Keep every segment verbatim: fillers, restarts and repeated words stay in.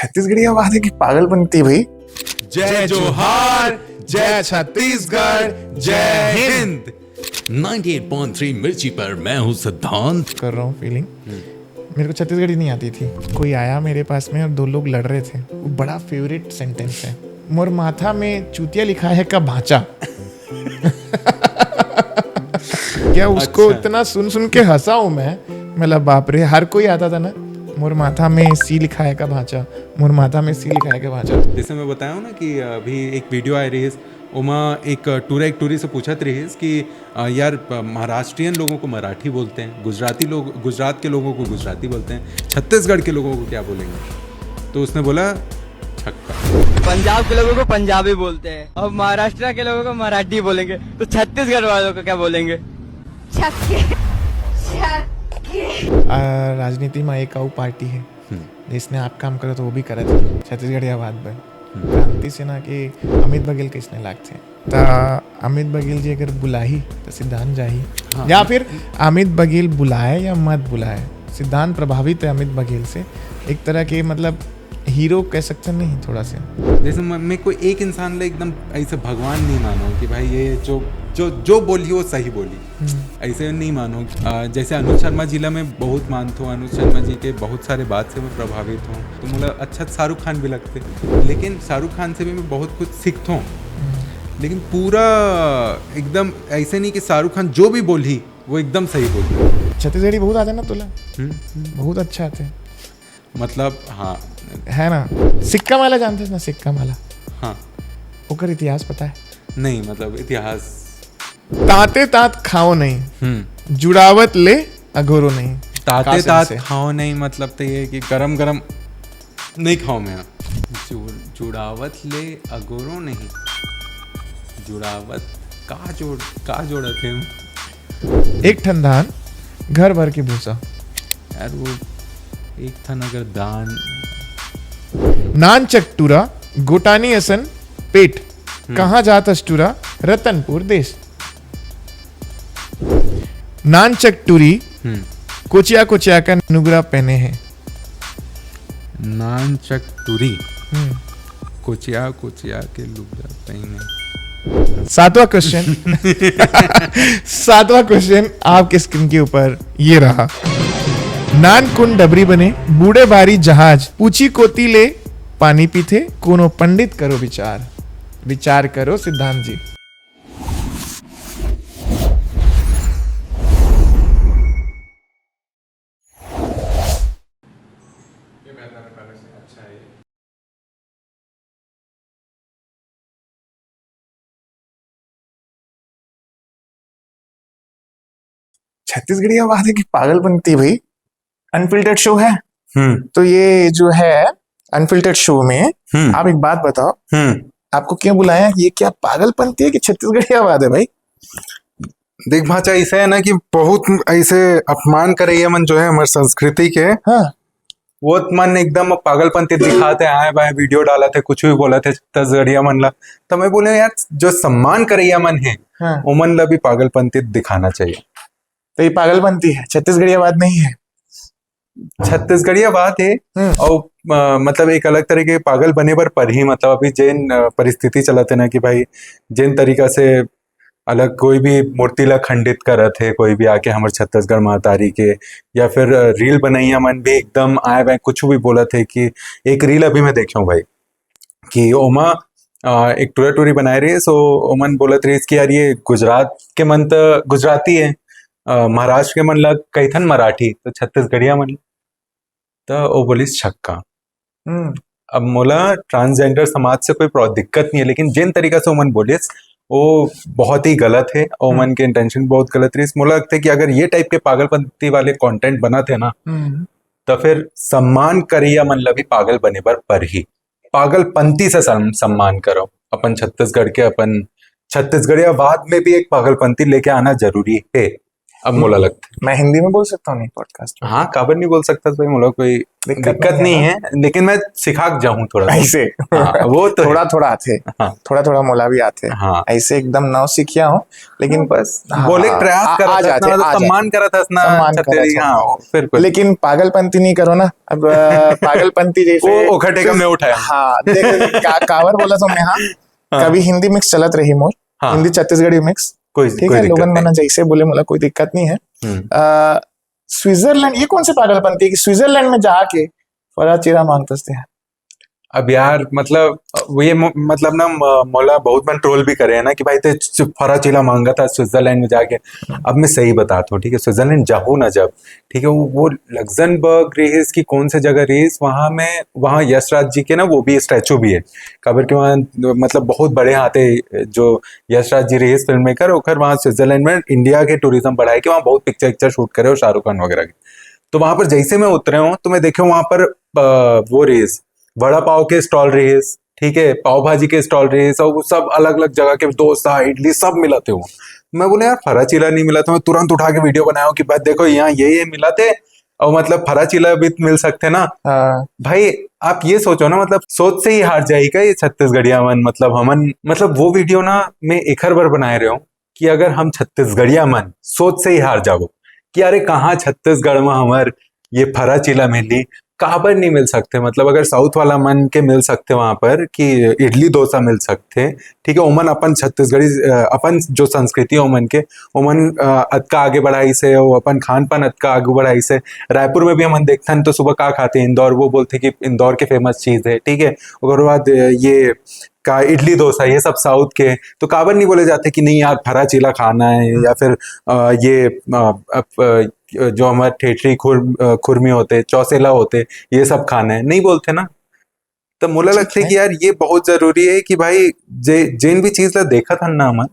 छत्तीसगढ़ियावाद है कि पागलपंती भाई? जय जोहार, जय छत्तीसगढ़, जय Hind. Ninety eight point three Mirchi पर मैं हूँ सिद्धांत। कर रहा हूँ फीलिंग। मेरे को छत्तीसगढ़ी नहीं आती थी। कोई आया मेरे पास में और दो लोग लड़ रहे थे। वो बड़ा फेवरेट सेंटेंस है, मोर माथा में चूतिया लिखा है का भांचा। क्या उसको अच्छा। इतना सुन सुन के हंसा हूँ मैं? मतलब बाप रे, हर कोई आता था ना, मोर माथा में सी लिखा है का भांचा, मोर माथा में सी लिखा है का भांचा। जैसे मैं बताया हूँ ना कि अभी एक वीडियो आ रही है, ओमा एक टूरा एक टूरी से पूछत रही कि अ, यार, प- महाराष्ट्रियन लोगों को मराठी बोलते हैं, गुजराती लोग, गुजरात के लोगों को गुजराती बोलते हैं, छत्तीसगढ़ के लोगों को क्या बोलेंगे? तो उसने बोला, छक्का। पंजाब के लोगों को पंजाबी बोलते हैं और महाराष्ट्र के लोगों को मराठी बोलेंगे, तो छत्तीसगढ़ वालों को क्या बोलेंगे? छक्के छक्के आ, राजनीति में एक अउ पार्टी है, जिसने आप काम करो तो वो भी करत है छत्तीसगढ़ियावाद बर। क्रांति सेना के अमित बघेल कइसने लागथे? त अमित बघेल जी अगर बुलाही त सिद्धांत जाही, या फिर अमित बघेल बुलाए या मत बुलाए, सिद्धांत प्रभावित है अमित बघेल से। एक तरह के, मतलब, हीरो कह सकते नहीं, थोड़ा से। जैसे मैं, मैं कोई एक इंसान ले एकदम ऐसे भगवान नहीं मानो कि भाई ये जो जो जो बोली वो सही बोली, ऐसे नहीं मानो। अ, जैसे अनुज शर्मा जी ला मैं बहुत मानता हूँ, अनुज शर्मा जी के बहुत सारे बात से मैं प्रभावित हूँ, तो मुझे अच्छा शाहरुख खान भी लगते, लेकिन शाहरुख खान से भी मैं बहुत कुछ सीखता हूँ। लेकिन पूरा एकदम ऐसे नहीं कि शाहरुख खान जो भी बोली वो एकदम सही बोली। छत्तीसगढ़ी बहुत आते ना तोला? हम्म, बहुत अच्छा आते हैं, मतलब हाँ, है ना? सिक्का माला जानते हैं ना, सिक्का माला? हाँ। ओकर इतिहास पता है? नहीं, मतलब इतिहास। ताते तात खाओ नहीं, हम्म। जुड़ावत ले अघोरो नहीं। का ताते sense तात है? खाओ नहीं, मतलब तो ये कि गरम गरम नहीं खाओ मैं। जुड़ जुड़ावत ले अघोरो नहीं। जुड़ावत का जोड़ का जोड़त है? एक ठन धान, घर भर के भूसा। यार वो एक ठन अगर धान। नान चकटूरा, गोटानी असन पेट, कहाँ जात अस टूरा? रतनपुर देश। नान चकटूरी, हम्म। कोचिया कोचिया का नुगरा पहने हैं। नान चकटूरी। हम्म। कोचिया कोचिया के लुगरा पहने। सातवां क्वेश्चन। सातवां क्वेश्चन आपके स्क्रीन के ऊपर ये रहा। नान कुन डबरी बने, बूढ़े भारी जहाज, ऊंची कोती ले पानी पीथे, कोनो पंडित करो विचार, विचार करो सिद्धांत जी। छत्तीसगढ़ियावाद है कि पागलपंती भाई? अनफिल्टर्ड शो है। हम्म। तो ये जो है अनफिल्टर्ड शो में, हम्म। आप एक बात बताओ, हम्म। आपको क्यों बुलाया? ये क्या पागलपंती है कि छत्तीसगढ़ियावाद है भाई? देख भांचा, ऐसा है ना कि बहुत ऐसे अपमान करैया मन जो है हमारे संस्कृति के, हाँ। वो मन एकदम पागलपंती दिखाते, आए बाएं वीडियो डालत हे, कुछ भी बोलत हे छत्तीसगढ़िया मन ला। तो मैं बोले, यार, जो सम्मान करैया मन है, हाँ। ओमन ला भी पागलपंती दिखाना चाहिए। तो ये पागलपंती है, छत्तीसगढ़ियावाद नहीं है। छत्तीसगढ़ियावाद है। हम्म। और अ, मतलब एक अलग तरह के पागल बने बर परही, मतलब अभी जेन अ, परिस्थिति चलत है ना कि भाई, जेन तरीका से अलग कोई भी मूर्ति ला खंडित करत है, कोई भी आके हमर छत्तीसगढ़ महतारी के, या फिर अ, रील बनैया मन भी एकदम आए बाएं कुछ भी बोलत है कि एक रील अभी मैं देखे हूँ भाई कि ओमा अ, एक टूरा टूरी बनाए रहिस, सो ओमन बोलत रहिस कि यार, ये गुजरात के मन त गुजराती है, अ, महाराष्ट्र के मन ला कहिथन मराठी, तो छत्तीसगढ़िया मन त ओ बोलिस छक्का। हम्म। अब मोला ट्रांसजेंडर समाज से कोई प्रॉ- दिक्कत नहीं है, लेकिन जिन तरीका से ओमन बोलिस, वो बहुत ही गलत है। ओमन के इंटेंशन बहुत गलत रहिस। मोला लगता है कि अगर ये टाइप के पागलपंती वाले कंटेंट बनत है ना, हम्म। तो फिर सम्मान करैया मन ला भी पागल बने बर परही। पागलपंती से सम-, सम्मान करो अपन छत्तीसगढ़ के, अपन छत्तीसगढ़ियावाद में भी एक पागलपंती लेके आना जरूरी है। अब मोला लगथे। मैं हिंदी में बोल सकता हूँ नहीं पॉडकास्ट में? हाँ, काबर नहीं बोल सकता भाई, मोला कोई दिक्कत दिक्कत नहीं नहीं है है, लेकिन मैं सिखा के जाऊँ थोड़ा सा। ऐसे हाँ, वो तो है। थोड़ा थोड़ा आथे। हाँ। थोड़ा थोड़ा मोला भी आथे। हाँ। ऐसे एकदम नव सीखिया हूँ, लेकिन बस हाँ, बोले हाँ, प्रयास आ- करत आ हस जाथे, ना, मतलब आ जाथे। सम्मान करत हस ना, सम्मान छत्तीसगढ़ी, करत हस। हाँ, बिल्कुल। लेकिन पागलपंती नहीं करो ना। अब अ, पागलपंती जैसे वो ओखर टेका में उठाया। हाँ, देख का, काबर बोला तो मैं हाँ, हाँ। कभी हिंदी मिक्स चलत रही मोर, हाँ। हिंदी छत्तीसगढ़ी मिक्स। कोई ठीक कोई है, दिक्कत लोगन नहीं। मना जैसे बोले मोला कोई दिक्कत नहीं है। हम्म। अ, स्विट्जरलैंड, ये कौन से पागलपंती है कि स्विट्जरलैंड में जाके फरा चीला मांगत हस ते? अब यार, मतलब वो ये मो- मतलब ना म- मोला बहुत मन ट्रोल भी करे है ना कि भाई ते च- फरा चीला मांगत हस स्विट्जरलैंड में जाके। अब मैं सही बताता हूँ, ठीक है, स्विट्जरलैंड जाहू ना जब, ठीक है, वो, वो लग्जमबर्ग रहिस कि कौन से जगह रहिस, वहाँ में, वहाँ यशराज जी के ना वो भी स्टैचू भी है। काबर कि वहाँ मतलब बहुत बड़े हाथे जो यशराज जी रहिस फिल्म मेकर, ओकर वहाँ स्विट्जरलैंड में इंडिया के टूरिज्म बढ़ाए कि वहाँ बहुत पिक्चर पिक्चर शूट करे और शाहरुख खान वगैरह के। तो वहाँ पर जैसे मैं उतरे हूँ तो मैं देखे वहाँ पर अ, वो रहिस, वड़ा पाव के स्टॉल रहिस, ठीक है, पाव भाजी के स्टॉल रहिस, और वो सब अलग अलग जगह के डोसा, इडली सब मिलत हे। मैं बोले यार, फरा चीला नहीं मिलत हे। मैं तुरंत उठा के वीडियो बनाया कि बस देखो, यहाँ ये ये मिलत हे, और मतलब फरा चीला भी मिल सकथे ना। हाँ, भाई, आप ये सोचो ना, मतलब सोच से ही हार जाही का ये छत्तीसगढ़िया मन, मतलब हमन, मतलब वो वीडियो ना मैं एकर बर बनाए रहे हूँ कि अगर हम छत्तीसगढ़िया मन सोच से ही हार जाबो कि अरे, कहाँ छत्तीसगढ़ में हमर ये फरा चीला मिली, काबर नहीं मिल सकथे। मतलब अगर साउथ वाला मन के मिल सकथे वहाँ पर कि इडली डोसा मिल सकथे, ठीक है, ओमन अपन छत्तीसगढ़ी अ, अपन जो संस्कृति है ओमन के, ओमन अ, अतका आगे बढ़ाइस हे, वो अपन खान पान अतका आगे बढ़ाइस हे। रायपुर में भी हमन देखथन तो सुबह का खाथे, इंदौर, वो बोलथे कि इंदौर के फेमस चीज है, ठीक है। ओकर बाद अ, ये का इडली डोसा, ये सब साउथ के, तो काबर नहीं बोले जाथे कि नहीं यार, फरा चीला खाना है, या फिर अ, ये अ, अप- अ, जो हमर ठेठरी खुर, अ, खुरमी होथे, चौसेला होथे, ये सब खाना है, नहीं बोलथे ना। तो मोला ठीक लगथे है। कि यार, ये बहुत जरूरी है कि भाई जे जेन भी चीज ला देखत हन ना हमन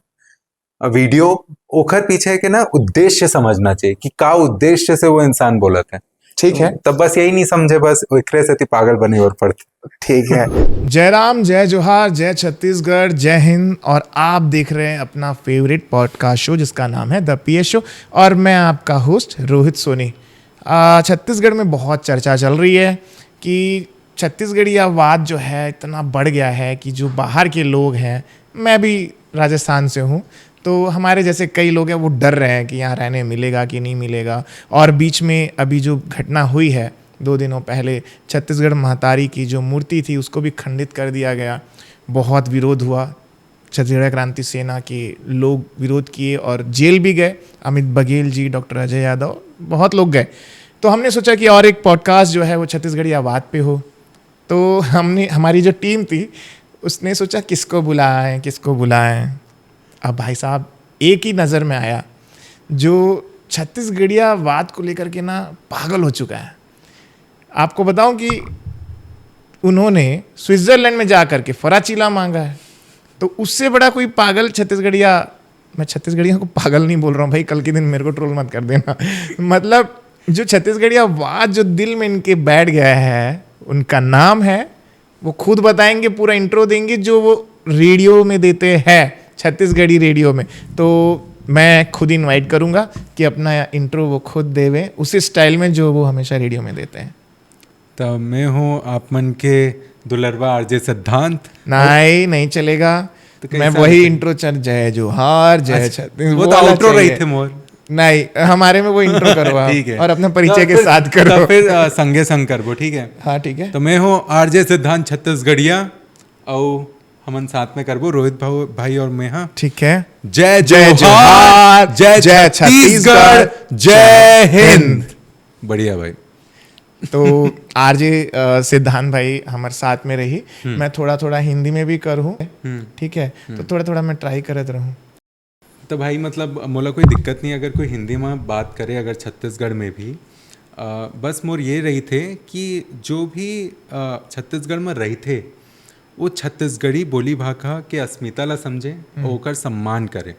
वीडियो, ओखर पीछे के ना उद्देश्य समझना चाहिए कि का उद्देश्य से वो इंसान बोलत है। ठीक है। तब बस यही नहीं समझे, बस एकरे सेती पागल बने और पड़थे। ठीक है। जय राम, जय जोहार, जय छत्तीसगढ़, जय हिंद। और आप देख रहे हैं अपना फेवरेट पॉडकास्ट शो जिसका नाम है द पीएस शो, और मैं आपका होस्ट रोहित सोनी। आ, छत्तीसगढ़ में बहुत चर्चा चल रही है कि छत्तीसगढ़ियावाद जो है इतना बढ़ गया है कि जो बाहर के लोग हैं, मैं भी राजस्थान से हूँ, तो हमारे जैसे कई लोग हैं वो डर रहे हैं कि यहाँ रहने मिलेगा कि नहीं मिलेगा। और बीच में अभी जो घटना हुई है दो दिनों पहले, छत्तीसगढ़ महतारी की जो मूर्ति थी उसको भी खंडित कर दिया गया, बहुत विरोध हुआ। छत्तीसगढ़ क्रांति सेना के लोग विरोध किए और जेल भी गए। अमित बघेल जी, डॉक्टर अजय यादव, बहुत लोग गए। तो हमने सोचा कि और एक पॉडकास्ट जो है वो छत्तीसगढ़ियावाद पे हो। तो हमने, हमारी जो टीम थी उसने सोचा किसको बुलाएं, किसको बुलाएं। अब भाई साहब एक ही नज़र में आया जो छत्तीसगढ़ियावाद को लेकर के ना पागल हो चुका है। आपको बताऊं कि उन्होंने स्विट्जरलैंड में जा करके फरा चीला मांगा है, तो उससे बड़ा कोई पागल छत्तीसगढ़िया, मैं छत्तीसगढ़ियों को पागल नहीं बोल रहा हूँ भाई, कल के दिन मेरे को ट्रोल मत कर देना। मतलब जो छत्तीसगढ़ियावाद जो दिल में इनके बैठ गया है, उनका नाम है, वो खुद बताएंगे, पूरा इंट्रो देंगे जो वो रेडियो में देते हैं, छत्तीसगढ़ी रेडियो में। तो मैं खुद इनवाइट करूंगा कि अपना इंट्रो वो खुद देवे उसी स्टाइल में जो वो हमेशा रेडियो में देते हैं। तो मैं हूँ आप मन के दुलरवा आरजे सिद्धांत। नहीं, नहीं चलेगा। तो मैं कैसा वही होता है? इंट्रो चल, जय जोहार, जय अच्छा, छत्तीस, वो तो वाला आउटरो रही चाहिए। थे मोर। नहीं, हमारे में वो इंट्रो करो आप, ठीक है। और अपने परिचय तो के फिर- साथ करो। तो फिर अ, संगे संग करबो, ठीक है। हाँ, ठीक है। तो मैं हूँ आरजे सिद्धांत छत्तीसगढ़िया, और हमन साथ में करबो रोहित भाऊ, भाई और मैं, हाँ। ठीक है। जय जय जोहार, जोहार, जय जय छत्तीसगढ़, छत्तीसगढ़, जय जय हिंद। हिंद। बढ़िया भाई। तो आरजे अ, सिद्धांत भाई हमारे साथ में रही। मैं थोड़ा थोड़ा हिंदी में भी करूँ, हम्म। ठीक है? तो थोड़ा थोड़ा मैं ट्राई करत रहूँ। तो भाई, मतलब मोला कोई दिक्कत नहीं अगर कोई हिंदी में बात करे, अगर छत्तीसगढ़ में भी। अ, बस मोर ये रहिथे कि जो भी अ, छत्तीसगढ़ में रहिथे, वो छत्तीसगढ़ी बोली भाखा के अस्मिता ला समझे और ओकर सम्मान करे,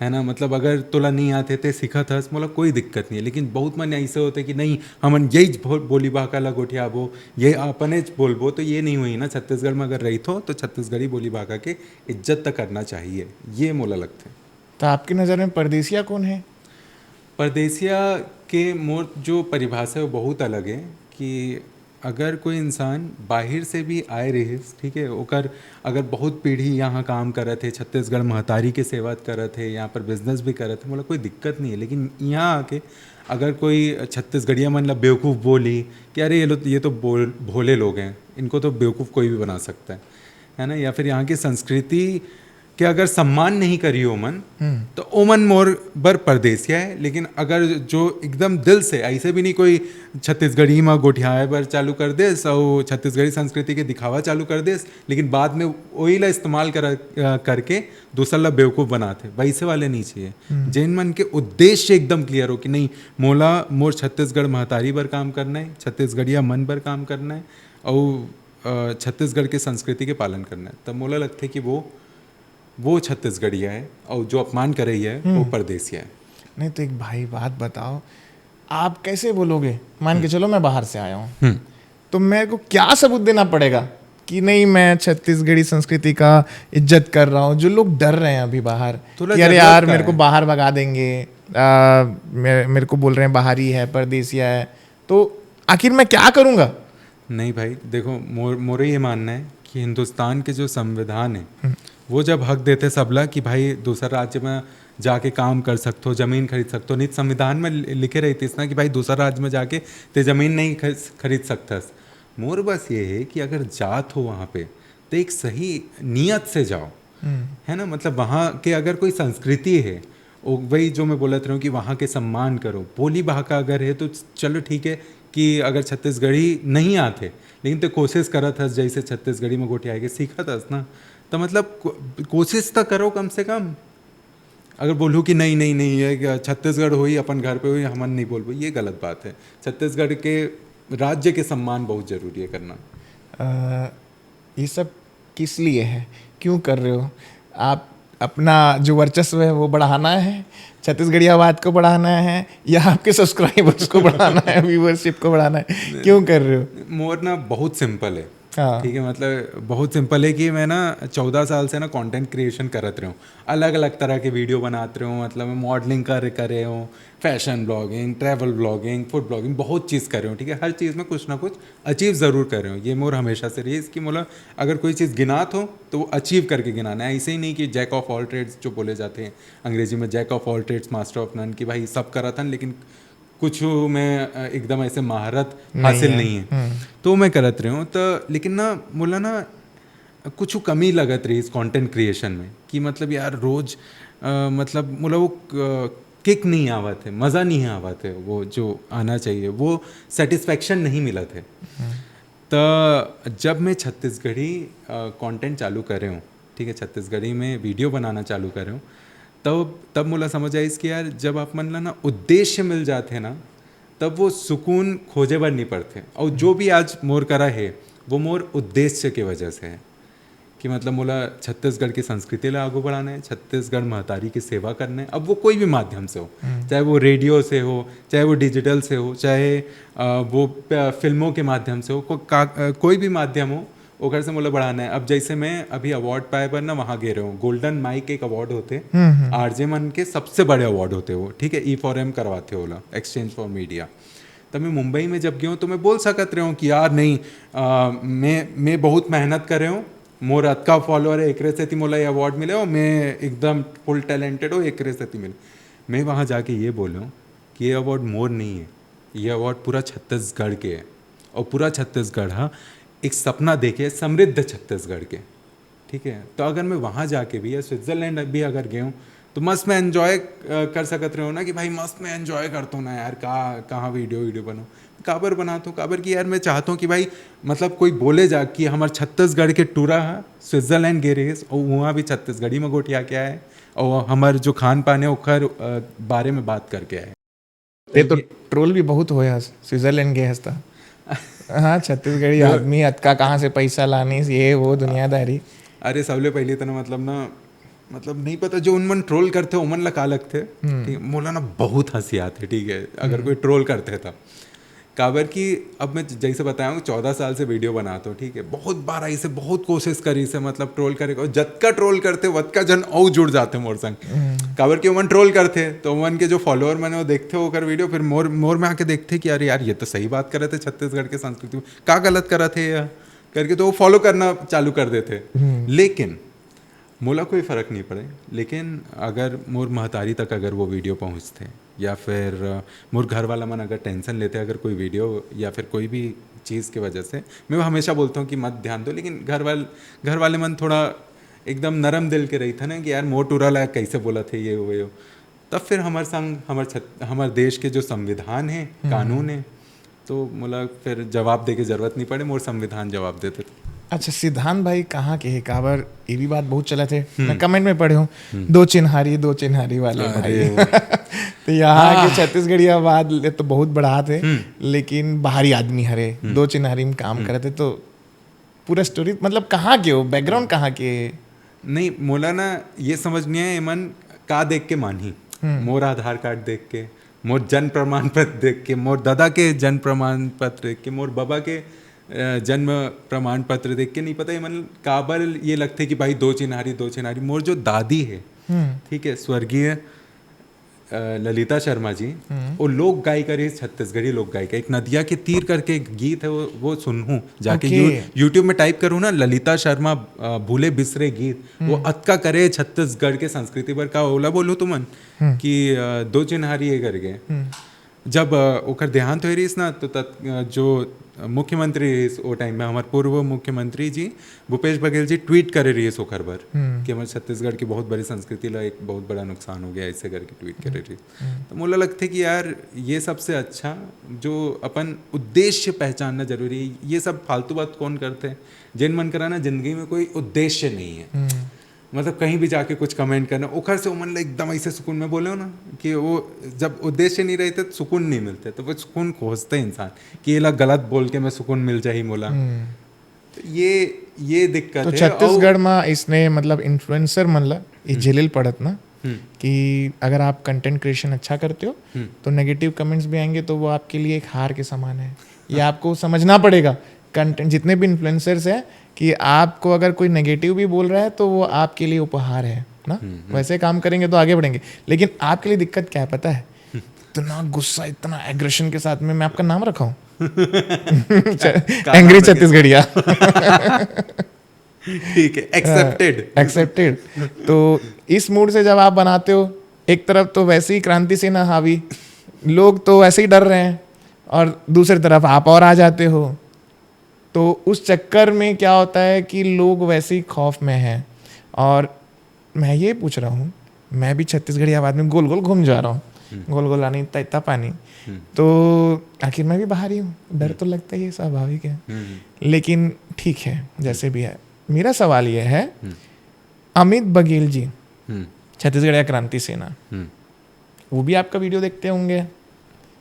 है ना। मतलब अगर तोला नहीं आथे ते सिखत हस, मोला कोई दिक्कत नहीं है, लेकिन बहुत मन ऐसे होते कि नहीं, हमन यही भो- बोली भाखा ला गोठियाबो, ये अपने च बोलबो, तो ये नहीं होही ना। छत्तीसगढ़ में अगर रहिथो तो छत्तीसगढ़ी बोली भाखा के इज्जत तो करना चाहिए, ये मोला लगथे। तो आपकी नज़र में परदेसिया कौन है? परदेसिया के मोर जो परिभाषा है, वो बहुत अलग है कि अगर कोई इंसान बाहिर से भी आए रहिस, ठीक है, ओकर अगर बहुत पीढ़ी यहाँ काम करत है, छत्तीसगढ़ महतारी के सेवा करत है, यहाँ पर बिजनेस भी करत है, मोला कोई दिक्कत नहीं है। लेकिन यहाँ आके अगर कोई छत्तीसगढ़िया मन ला बेवकूफ़ बोली कि अरे, ये लो, ये तो बोल भोले लोग हैं, इनको तो बेवकूफ़ कोई भी बना सकता है, है ना? या फिर यहाँ की संस्कृति के अगर सम्मान नहीं करी ओमन, हम्म। तो ओमन मोर बर परदेसिया है। लेकिन अगर जो एकदम दिल से, ऐसे भी नहीं कोई छत्तीसगढ़ी में गोठियाए बर चालू कर देस और छत्तीसगढ़ी संस्कृति के दिखावा चालू कर देस, लेकिन बाद में वही ला इस्तेमाल कर, करके दूसर ला बेवकूफ़ बनाते, वैसे वाले नहीं चाहिए। हम्म। जेन मन के उद्देश्य एकदम क्लियर हो कि नहीं, मोला मोर छत्तीसगढ़ महतारी बर काम करना है, छत्तीसगढ़िया मन बर काम करना है और अ, छत्तीसगढ़ के संस्कृति के पालन करना है, तब मोला लगथे कि वो वो छत्तीसगढ़िया है और जो अपमान करे है, वो हम्म। परदेसिया है। नहीं, तो एक भाई, बात बताओ, आप कैसे बोलोगे? मान के चलो, मैं बाहर से आया हूँ, हम्म। तो मेरे को क्या सबूत देना पड़ेगा कि नहीं, मैं छत्तीसगढ़ी संस्कृति का इज्जत कर रहा हूँ? जो लोग डर रहे हैं अभी बाहर थोड़ा कि अरे जरूरत यार, का मेरे को है। बाहर भगा देंगे, आ, मेरे, मेरे को बोल रहे हैं बाहरी है, परदेसिया है, तो आखिर मैं क्या करूँगा? नहीं भाई, देखो, मोर मोरे ये मानना है कि हिंदुस्तान के जो संविधान है, हम्म। वो जब हक देथे सबला कि भाई, दूसर राज्य में जाके काम कर सकथो, जमीन खरीद सकथो, नहीं तो संविधान में लि-, लिखे रहितिस ना कि भाई, दूसर राज्य में जाके ते जमीन नहीं खरीद खरीद सकथस। मोर बस ये है कि अगर जात हो वहाँ पे, तो एक सही नियत से जाओ, हम्म। है ना? मतलब, वहाँ के अगर कोई संस्कृति है, ओ, वही जो मैं बोलत रहूँ कि वहाँ के सम्मान करो, बोली भाखा अगर है तो चलो, ठीक है कि अगर छत्तीसगढ़ी नहीं आते, लेकिन ते कोशिश करत हस जैसे छत्तीसगढ़ी में गोठियाए के सीखत हस ना, तो मतलब, को-, कोशिश तो करो कम से कम। अगर बोलूँ कि नहीं, नहीं, नहीं, ये छत्तीसगढ़ होई, अपन घर पे होई, हमन नहीं बोलबो, ये गलत बात है। छत्तीसगढ़ के राज्य के सम्मान बहुत जरूरी है करना। अ, ये सब किस लिए है? क्यों कर रहे हो? आप अपना जो वर्चस्व है, वो बढ़ाना है, छत्तीसगढ़ियावाद को बढ़ाना है, या आपके सब्सक्राइबर्स को बढ़ाना है, व्यूअरशिप को बढ़ाना है? क्यों कर रहे हो? मोर ना बहुत सिंपल है। हाँ। ठीक है, मतलब, बहुत सिंपल है कि मैं ना चौदह साल से ना कंटेंट क्रिएशन करत रहे हूँ, अलग अलग तरह के वीडियो बनात रहे हूँ। मतलब, मैं मॉडलिंग कर करे हूँ, fashion blogging, travel blogging, food blogging, बहुत चीज़ करे हूँ। ठीक है, हर चीज़ में कुछ ना कुछ अचीव ज़रूर करे हूँ। ये मोर हमेशा से रही है कि मोला अगर कोई चीज़ गिनात हो, तो वो अचीव करके गिनाना है। ऐसे ही नहीं कि जैक ऑफ ऑल ट्रेड्स जो बोले जाते हैं अंग्रेजी में, jack of all trades, master of none, कि भाई, सब करत हन, लेकिन कुछ में, अ, एकदम ऐसे महारत नहीं हासिल है। नहीं है, हम्म। तो मैं करत रहे हूँ। तो लेकिन ना, मोला ना कुछ कमी लगत रही इस कंटेंट क्रिएशन में कि, मतलब, यार, रोज, अ, मतलब, मोला वो किक नहीं आवत है, मज़ा नहीं आवत है, वो जो आना चाहिए, वो सेटिस्फैक्शन नहीं मिलत है। तो जब मैं छत्तीसगढ़ी कंटेंट चालू करे हूँ, ठीक है, छत्तीसगढ़ी में वीडियो बनाना चालू करे हूँ, तब तब मोला समझ आइस कि यार, जब आप मन ला ना उद्देश्य मिल जाथे ना, तब वो सुकून खोजे बर नहीं पड़थे। और जो भी आज मोर करा है, वो मोर उद्देश्य के वजह से है कि, मतलब, मोला छत्तीसगढ़ की संस्कृति ला आगू बढ़ाना है, छत्तीसगढ़ महतारी की सेवा करना है। अब वो कोई भी माध्यम से हो, हम्म। चाहे वो रेडियो से हो, चाहे वो डिजिटल से हो, चाहे, अ, वो प-, फिल्मों के माध्यम से हो, को-, का-, अ, कोई भी माध्यम हो, ओकर से मोला बढ़ाना है। अब जैसे मैं अभी अवार्ड पाए बर ना वहाँ गे रहे हूँ, गोल्डन माइक एक अवार्ड होते, हम्म, हम्म। आरजे मन के सबसे बड़े अवार्ड होते वो, ठीक है, ई फॉर एम करवाते ओला, एक्सचेंज फॉर मीडिया। तब मैं मुंबई में जब गया हूँ, तो मैं बोल सकत रहे हूँ कि यार, नहीं, अ, मैं मैं बहुत मेहनत करे हूँ, मोर अतका फॉलोअर है, एकरे सेती मोला ये अवार्ड मिले हो, मैं एकदम फुल टैलेंटेड हो, एकरे सेती मिले। मैं वहाँ जाके ये बोले हूँ कि ये अवार्ड मोर नहीं है, ये अवार्ड पूरा छत्तीसगढ़ के है। और पूरा छत्तीसगढ़, हाँ, एक सपना देखे समृद्ध छत्तीसगढ़ के, ठीक है। तो अगर मैं वहाँ जाके भी या स्विट्जरलैंड भी अगर गए हूँ, तो मस्त मैं एंजॉय कर सकत रहे हो ना कि भाई, मस्त मैं एंजॉय करता हूँ ना यार, का कहाँ वीडियो वीडियो बनाऊँ, काबर बनाता हूँ, काबर कि यार, मैं चाहता हूँ कि भाई, मतलब, कोई बोले जा कि हमार छत्तीसगढ़ के टूरा है, स्विट्जरलैंड गे रहिस और वहाँ भी छत्तीसगढ़ी में गोठिया के आए और हमार जो खान पान है, ओखर, अ, बारे में बात करके आए। ते तो ट्रोल भी बहुत होया, स्विट्जरलैंड गए हस त। हाँ, छत्तीसगढ़ी आदमी, अतका कहाँ से पैसा लानिस, ये वो दुनियादारी। अरे, सबले पहले तो ना, मतलब ना, मतलब, नहीं पता, जो उन मन ट्रोल करते, ओमन ला का लगते, हम्म। ठीक है, मोला ना बहुत हंसी आते, ठीक है, अगर कोई ट्रोल करते तो। काबर कि अब मैं जैसे बताया हूँ, चौदह साल से वीडियो बनात हूँ, ठीक है। बहुत बार ऐसे बहुत कोशिश करी से, मतलब, ट्रोल करे, अउ जतका ट्रोल करथे, वतका झन अउ जुड़ जाथे मोर संग। काबर कि ओमन ट्रोल करथे, तो ओमन के जो फॉलोअर मन हे, वो देखथे ओकर वीडियो, फिर मोर, मोर में आके देखथे कि अरे यार, ये तो सही बात करत हे, छत्तीसगढ़ के संस्कृति में का गलत करत हे ये, करके तो वो फॉलो करना चालू कर देथे। लेकिन मोला कोई फर्क नहीं पड़े, लेकिन अगर मोर महतारी तक अगर वो वीडियो पहुँचथे, या फिर, अ, मोर घर वाला मन अगर टेंशन लेथे अगर कोई वीडियो या फिर कोई भी चीज़ के वजह से, मैं वो हमेशा बोलता हूँ कि मत ध्यान दो, लेकिन घर वाल-, घर वाले मन थोड़ा एकदम नरम दिल के रहिथे ना कि यार, मोर टूरा ला कैसे बोलत हे ये, वो, यो। तब फिर हमर संग, हमर छत-, हमर देश के जो संविधान हे, कानून हे, तो मोला फिर जवाब दे के जरूरत नहीं पड़े, मोर संविधान जवाब देथे। अच्छा, सिद्धांत भाई कहाँ के हे? काबर ये भी बात बहुत चलत हे, मैं कमेंट में पढ़े हूँ, "दो चिन्हारी, दो चिन्हारी वाले भाई।" तो यहाँ के छत्तीसगढ़िया बात ले तो बहुत बढ़ात हे, लेकिन बाहरी आदमी हरे, दो चिन्हारी में काम करत हे, तो पूरा स्टोरी, मतलब, कहाँ के हो, बैकग्राउंड कहाँ के हे? नहीं, मोला ना ये समझ नहीं आए, एमन का देख के मानही। मोर आधार कार्ड देख के, मोर जन्म प्रमाण पत्र देख के, मोर दादा के जन्म प्रमाण पत्र देख के, मोर बाबा के, अ, जन्म प्रमाण पत्र देख के, नहीं पता एमन काबर ये लगथे कि भाई, दो चिन्हारी, दो चिन्हारी। मोर जो दादी हे, ठीक है, स्वर्गीय, अ, ललिता शर्मा जी, वो लोक गायिका रही, छत्तीसगढ़ी लोक गायिका। एक नदिया के तीर करके एक गीत है, वो, वो सुनहूँ जाके। यू-, YouTube में टाइप करूँ ना, ललिता शर्मा, अ, भूले बिसरे गीत, वो अतका करे छत्तीसगढ़ के संस्कृति पर। का ओला बोलो तुमन कि, अ, दो चिन्हारी ये करके। जब, अ, ओकर देहांत होए रहिस ना, तो तत-, अ, जो मुख्यमंत्री रहिस ओ टाइम में, हमर पूर्व मुख्यमंत्री जी भूपेश बघेल जी ट्वीट करे रहिस ओकर बर कि हमर छत्तीसगढ़ की बहुत बड़ी संस्कृति ला एक बहुत बड़ा नुकसान हो गया, ऐसे करके ट्वीट करे रहिस। तो मोला लगथे कि यार, ये सबसे अच्छा जो अपन उद्देश्य पहचानना जरूरी है। ये सब फालतू बात कौन करथे? जेन मन करा ना जिंदगी में कोई उद्देश्य नहीं है, मतलब, कहीं भी जाके कुछ कमेंट करना, ओखर से ओमन ला एकदम ऐसे सुकून में बोले हो ना कि वो जब उद्देश्य नहीं रहते तो सुकून नहीं मिलते, तो वो सुकून खोजते इंसान कि ये ला गलत बोल के मैं सुकून मिल जाही मोला। तो ये, ये दिक्कत तो है। छत्तीसगढ़ और में इसने, मतलब, इन्फ्लुएंसर मन ला ये झेले ल पड़त ना कि अगर आप कंटेंट क्रिएशन अच्छा करते हो तो नेगेटिव कमेंट्स भी आएंगे, तो वो आपके लिए एक हार के समान है। ये आपको समझना पड़ेगा, कंटेंट, जितने भी इन्फ्लुएंसर्स हैं, कि आपको अगर कोई नेगेटिव भी बोल रहा है तो वो आपके लिए उपहार है ना। वैसे काम करेंगे तो आगे बढ़ेंगे। लेकिन आपके लिए दिक्कत क्या है पता है? इतना गुस्सा, इतना एग्रेशन के साथ में मैं आपका नाम रखा हूँ। एंग्री छत्तीसगढ़िया। ठीक है, एक्सेप्टेड। एक्सेप्टेड। तो इस मूड से जब आप बनाते हो, एक तरफ तो वैसे ही क्रांति सेना हावी, लोग तो वैसे ही डर रहे हैं, और दूसरी तरफ आप और आ जाते हो। तो उस चक्कर में क्या होता है कि लोग वैसे ही खौफ में हैं। और मैं ये पूछ रहा हूँ, मैं भी छत्तीसगढ़िया आबाद में गोल गोल घूम जा रहा हूँ, गोल गोल आनी, तैता पानी। तो आखिर मैं भी बाहरी हूँ, डर तो लगता ही है, स्वाभाविक है। लेकिन ठीक है, जैसे भी है, मेरा सवाल ये है, अमित बघेल जी, छत्तीसगढ़िया क्रांति सेना, वो भी आपका वीडियो देखते होंगे,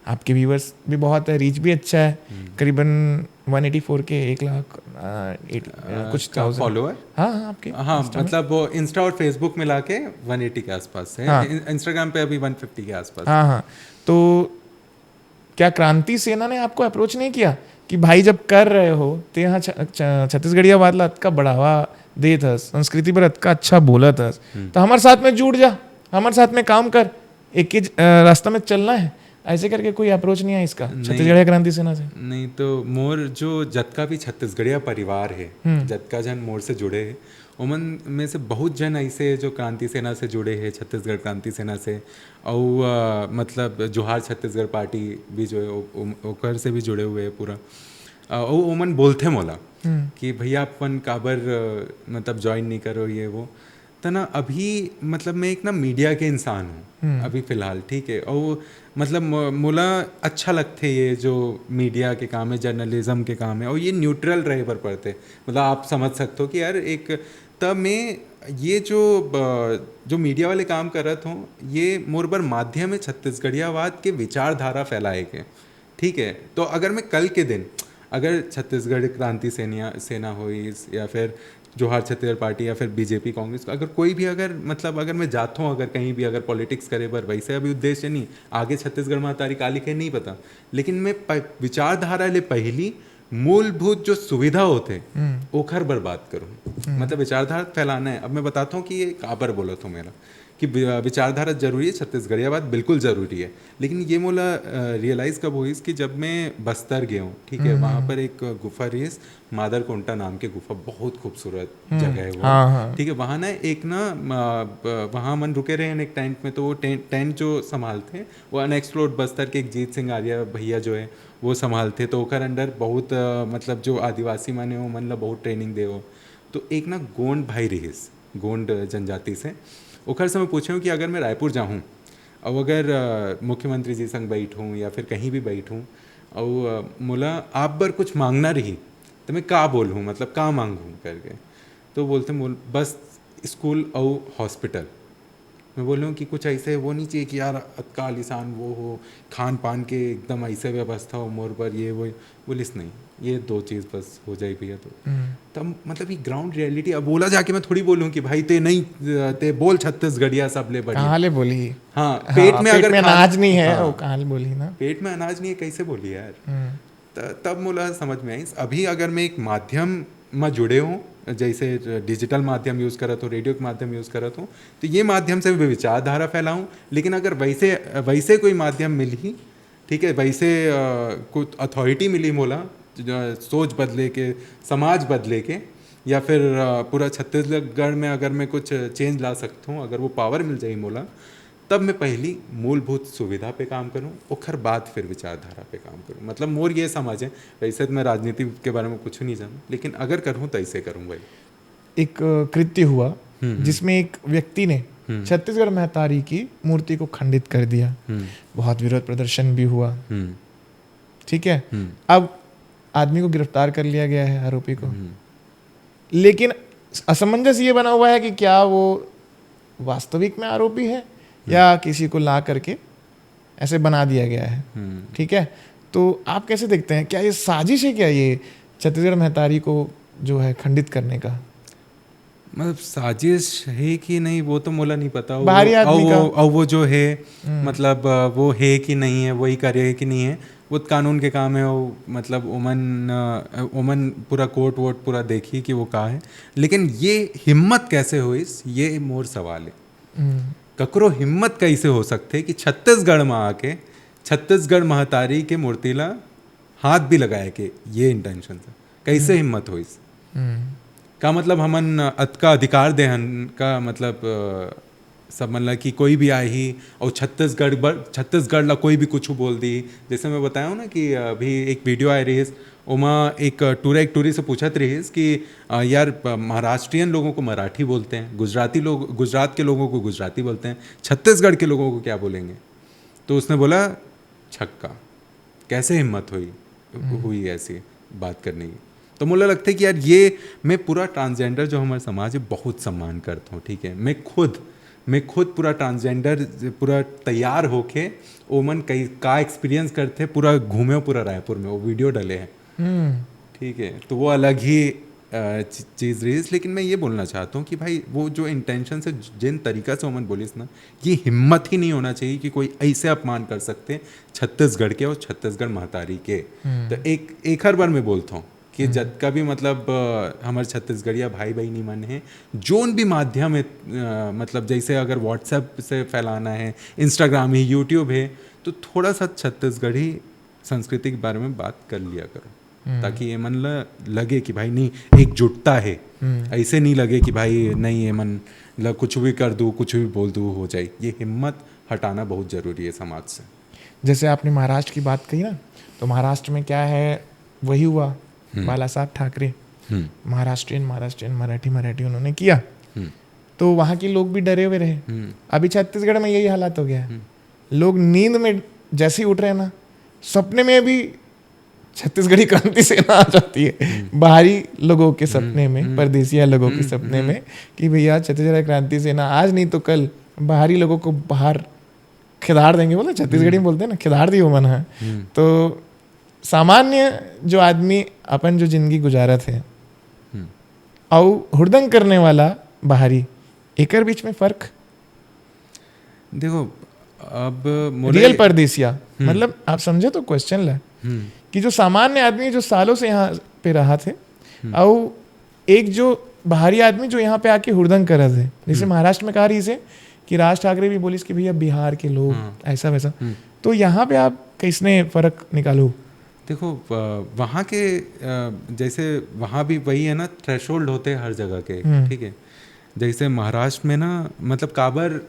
आपके व्यूअर्स भी बहुत है, रीच भी अच्छा है, करीबन वन एटी फोर के, एक लाख, आ, एटी, आ, कुछ का थाउजेंड फॉलोअर। हाँ, हाँ, आपके हाँ, Insta में। मतलब, वो इंस्टा और फेसबुक मिला के वन एटी के आसपास है। हाँ। इन-, इंस्टाग्राम पे अभी वन फिफ्टी के आसपास। हाँ, हाँ। तो क्या क्रांति सेना ने आपको अप्रोच नहीं किया कि भाई, जब कर रहे हो तो यहाँ छ-, छ-, छत्तीसगढ़िया बात ला अतका बढ़ावा देत हस, संस्कृति पर अतका अच्छा बोलत हस, तो हमारे साथ में जुड़ जा, हमारे साथ में काम कर, एक ही ज-, अ, रास्ता में चलना है, ऐसे करके कोई अप्रोच नहीं आया इसका नहीं। छत्तीसगढ़िया क्रांति सेना से? नहीं, तो मोर जो जतका भी छत्तीसगढ़िया परिवार है, जतका जन मोर से जुड़े हैं, ओमन में से बहुत जन ऐसे जो क्रांति सेना से जुड़े हैं, छत्तीसगढ़ क्रांति सेना से, और, अ, मतलब, जोहार छत्तीसगढ़ पार्टी भी जो है, ओ-, ओ-, ओकर से भी जुड़े हुए हैं पूरा। अ, ओ-, ओमन बोलथे मोला कि भैया, अपन काबर, अ, मतलब, ज्वाइन नहीं करो, ये वो। त ना, अभी, मतलब, मैं एक ना मीडिया के इंसान हूँ अभी फिलहाल, ठीक है। और, मतलब, म-, मोला अच्छा लगथे ये जो मीडिया के काम है, जर्नलिज्म के काम है, और ये न्यूट्रल रहे बर पड़थे। मतलब, आप समझ सकते हो कि यार, एक, त मैं ये जो ब-, जो मीडिया वाले काम करत हूँ, ये मोर बर माध्यम है छत्तीसगढ़ियावाद के विचारधारा फैलाए के, ठीक है। तो अगर मैं कल के दिन अगर छत्तीसगढ़ क्रांति सेनिया-, सेना होइस या फिर जोहार छत्तीसगढ़ पार्टी या फिर बीजेपी, कांग्रेस, अगर कोई भी, अगर मतलब अगर मैं जाता हूँ, अगर कहीं भी अगर पॉलिटिक्स करे बर, वैसे अभी उद्देश्य नहीं, आगे छत्तीसगढ़ महतारी का लिखे नहीं पता, लेकिन मैं प-, विचारधारा ले पहली मूलभूत जो सुविधा होते, ओखर बर बात करूँ। मतलब विचारधारा फैलाना है। अब मैं बताता हूँ कि ये काबर बोलत हूँ मेरा, कि वि-, विचारधारा जरूरी है, छत्तीसगढ़िया बात बिल्कुल जरूरी है, लेकिन ये मोला रियलाइज कब होइस कि जब मैं बस्तर गया हूँ, ठीक है, वहाँ पर एक गुफा रहिस, मादर कोंटा नाम के गुफा, बहुत खूबसूरत जगह है वो। हाँ, हाँ। ठीक है, वहाँ ना एक ना, अ, ब-, वहाँ मन रुके रहे हैं एक टेंट में, तो वो टेंट, टेंट जो संभालते हैं वो अनएक्सप्लोर्ड बस्तर के एक जीत सिंह आर्या भैया जो है वो संभालते, तो ओकर अंडर बहुत, अ, मतलब जो आदिवासी मन है वो मन ला बहुत ट्रेनिंग दे हो। तो एक ना गोंड भाई रहिस, गोंड जनजाति से, ओकर से मैं पूछे हूँ कि अगर मैं रायपुर जाहूँ और अगर, अ, मुख्यमंत्री जी संग बैठूँ या फिर कहीं भी बैठूँ और, अ, मोला आप बर कुछ मांगना रही, तो मैं का बोलूँ, मतलब का मांगूँ करके। तो बोलते, बोल, बस स्कूल और हॉस्पिटल। मैं बोल रहा हूँ कि कुछ ऐसे वो नहीं चाहिए कि यार अतका आलीशान वो हो, खान पान के एकदम ऐसे व्यवस्था हो मोर बर, ये वो। बोलिस, नहीं, ये दो चीज़ बस हो जाए भैया। तो तब मतलब ये ग्राउंड रियलिटी। अब बोला जाके मैं थोड़ी बोलूँ कि भाई ते नहीं, ते बोल छत्तीसगढ़िया सबले बढ़िया। कहाँ ले बोली? हाँ, पेट हाँ, में पेट अगर में खान- अनाज नहीं है, हाँ, वो कहाँ ले बोली ना? पेट में अनाज नहीं है, कैसे बोली यार? हम्म। त-, तब मोला समझ में आई। अभी अगर मैं एक माध्यम में जुड़े हूँ, जैसे डिजिटल माध्यम यूज़ करत हो, रेडियो के माध्यम यूज़ करत हो, तो ये माध्यम से भी विचारधारा फैलाऊँ। लेकिन अगर वैसे, वैसे कोई माध्यम मिलही, ठीक है, वैसे, अ, कुछ अथॉरिटी मिली मोला, ज-, सोच बदले के, समाज बदले के, या फिर, अ, पूरा छत्तीसगढ़ में अगर मैं कुछ चेंज ला सकता हूँ, अगर वो पावर मिल जाए मोला, तब मैं पहली मूलभूत सुविधा पे काम करूँ, ओखर बाद फिर विचारधारा पे काम करूँ। मतलब मोर ये समझ है, वैसे तो मैं राजनीति के बारे में कुछ नहीं जानूँ, लेकिन अगर करूँ तो ऐसे करूँ भाई। एक, अ, कृत्य हुआ हम्म। जिसमें एक व्यक्ति ने हम्म। छत्तीसगढ़ महतारी की मूर्ति को खंडित कर दिया। हम्म, बहुत विरोध प्रदर्शन भी हुआ, हम्म, ठीक है। हम्म, अब आदमी को गिरफ्तार कर लिया गया है, आरोपी को। हम्म। लेकिन असमंजस ये बना हुआ है कि क्या वो वास्तविक में आरोपी है या किसी को ला करके ऐसे बना दिया गया है, हम्म। ठीक है। तो आप कैसे देखते हैं, क्या ये साजिश है, क्या ये छत्तीसगढ़ महतारी को जो है खंडित करने का? मतलब साजिश है कि नहीं, वो तो मोला नहीं पता। वो- बाहरी आदमी और का। वो, और वो जो है, हम्म। मतलब, अ, वो है कि नहीं है, वही करे है कि नहीं है, वो तो कानून के काम है। वो मतलब ओमन, अ, ओमन पूरा कोर्ट वोट पूरा देखी कि वो का है। लेकिन ये हिम्मत कैसे होइस, ये मोर सवाल है। हम्म। ककरो हिम्मत कैसे हो सकथे कि छत्तीसगढ़ में आके छत्तीसगढ़ महतारी के मूर्ति ला हाथ भी लगाए के ये इंटेंशन से कैसे हिम्मत होइस? हम्म। का मतलब हमन अतका अधिकार देहन का मतलब, अ, सब मन ला कि कोई भी आही और छत्तीसगढ़ बर-, छत्तीसगढ़ ला कोई भी कुछ बोल दी। जैसे मैं बताया हूँ ना कि अभी एक वीडियो आए रहिस, ओमा एक टूर, एक टूरिस्ट से पूछत रहिस कि, अ, यार, प-, महाराष्ट्रियन लोगों को मराठी बोलते हैं, गुजराती लोग, गुजरात के लोगों को गुजराती बोलते हैं, छत्तीसगढ़ के लोगों को क्या बोलेंगे? तो उसने बोला, छक्का। कैसे हिम्मत हुई, हुई ऐसी बात करने की? तो मोला लगता है कि यार, ये मैं पूरा ट्रांसजेंडर जो हमारे समाज है, बहुत सम्मान करता हूँ, ठीक है। मैं खुद, मैं खुद पूरा ट्रांसजेंडर, पूरा तैयार होके ओमन कई, का एक्सपीरियंस करते, पूरा घूमे पूरा रायपुर में, वो वीडियो डले हैं, हम्म। ठीक है। तो वो अलग ही, अ, ची-, चीज़ रहिस। लेकिन मैं ये बोलना चाहता हूँ कि भाई, वो जो इंटेंशन से ज-, जिन तरीका से ओमन बोलिस ना, ये हिम्मत ही नहीं होना चाहिए कि कोई ऐसे अपमान कर सकते हैं छत्तीसगढ़ के और छत्तीसगढ़ महतारी के। हम्म। तो एक, एक हर बार मैं बोलता हूँ कि जतका भी मतलब, अ, हमारे छत्तीसगढ़िया भाई बहनी मन है, जोन भी माध्यम है, अ, मतलब जैसे अगर WhatsApp से फैलाना है, Instagram है, YouTube है, तो थोड़ा सा छत्तीसगढ़ी संस्कृति के बारे में बात कर लिया करो, हम्म। ताकि ये मन ल-, लगे कि भाई नहीं, एकजुटता है। हम्म। ऐसे नहीं लगे कि भाई नहीं, ये मन ल कुछ भी कर दू, कुछ भी बोल दू, हो जाए। ये हिम्मत हटाना बहुत ज़रूरी है समाज से। जैसे आपने महाराष्ट्र की बात कही ना, तो महाराष्ट्र में क्या है, वही हुआ, हम्म। बाला साहब ठाकरे, हम्म। महाराष्ट्रियन, महाराष्ट्रियन, मराठी, मराठी उन्होंने किया, हम्म। तो वहाँ के लोग भी डरे हुए रहे। हम्म। अभी छत्तीसगढ़ में यही हालात हो गया है। हम्म। लोग नींद में जैसे ही उठ रहे हैं ना, सपने में भी छत्तीसगढ़ी क्रांति सेना आ जाती है बाहरी लोगों के सपने में, हम्म। परदेसिया लोगों के हम्म, सपने हम्म। में, कि भैया, छत्तीसगढ़ क्रांति सेना आज नहीं तो कल बाहरी लोगों को बाहर खिदार देंगे, बोलते हैं, छत्तीसगढ़ी में बोलते हैं ना, खिदार दियो मन है। हम्म। तो सामान्य जो आदमी अपन जो जिंदगी गुजारत है, हम्म। अउ हुड़दंग करने वाला बाहरी, एकर बीच में फर्क? देखो, अब मोला रियल परदेसिया, मतलब, आप समझे तो क्वेश्चन ला, हम्म, कि जो सामान्य आदमी जो सालों से यहाँ पे रहा थे, अउ एक जो बाहरी आदमी जो यहाँ पे आके हुड़दंग करत है, जैसे महाराष्ट्र में कहा रही से कि राज ठाकरे भी बोलिस कि भैया बिहार के लोग, हाँ। ऐसा वैसा। हम्म। तो यहाँ पे आप कैसने फर्क निकालो? देखो, अ, वहाँ के, अ, जैसे वहाँ भी वही है ना, थ्रेशोल्ड होते हैं हर जगह के। हम्म। ठीक है, जैसे महाराष्ट्र में ना, मतलब, काबर, अ,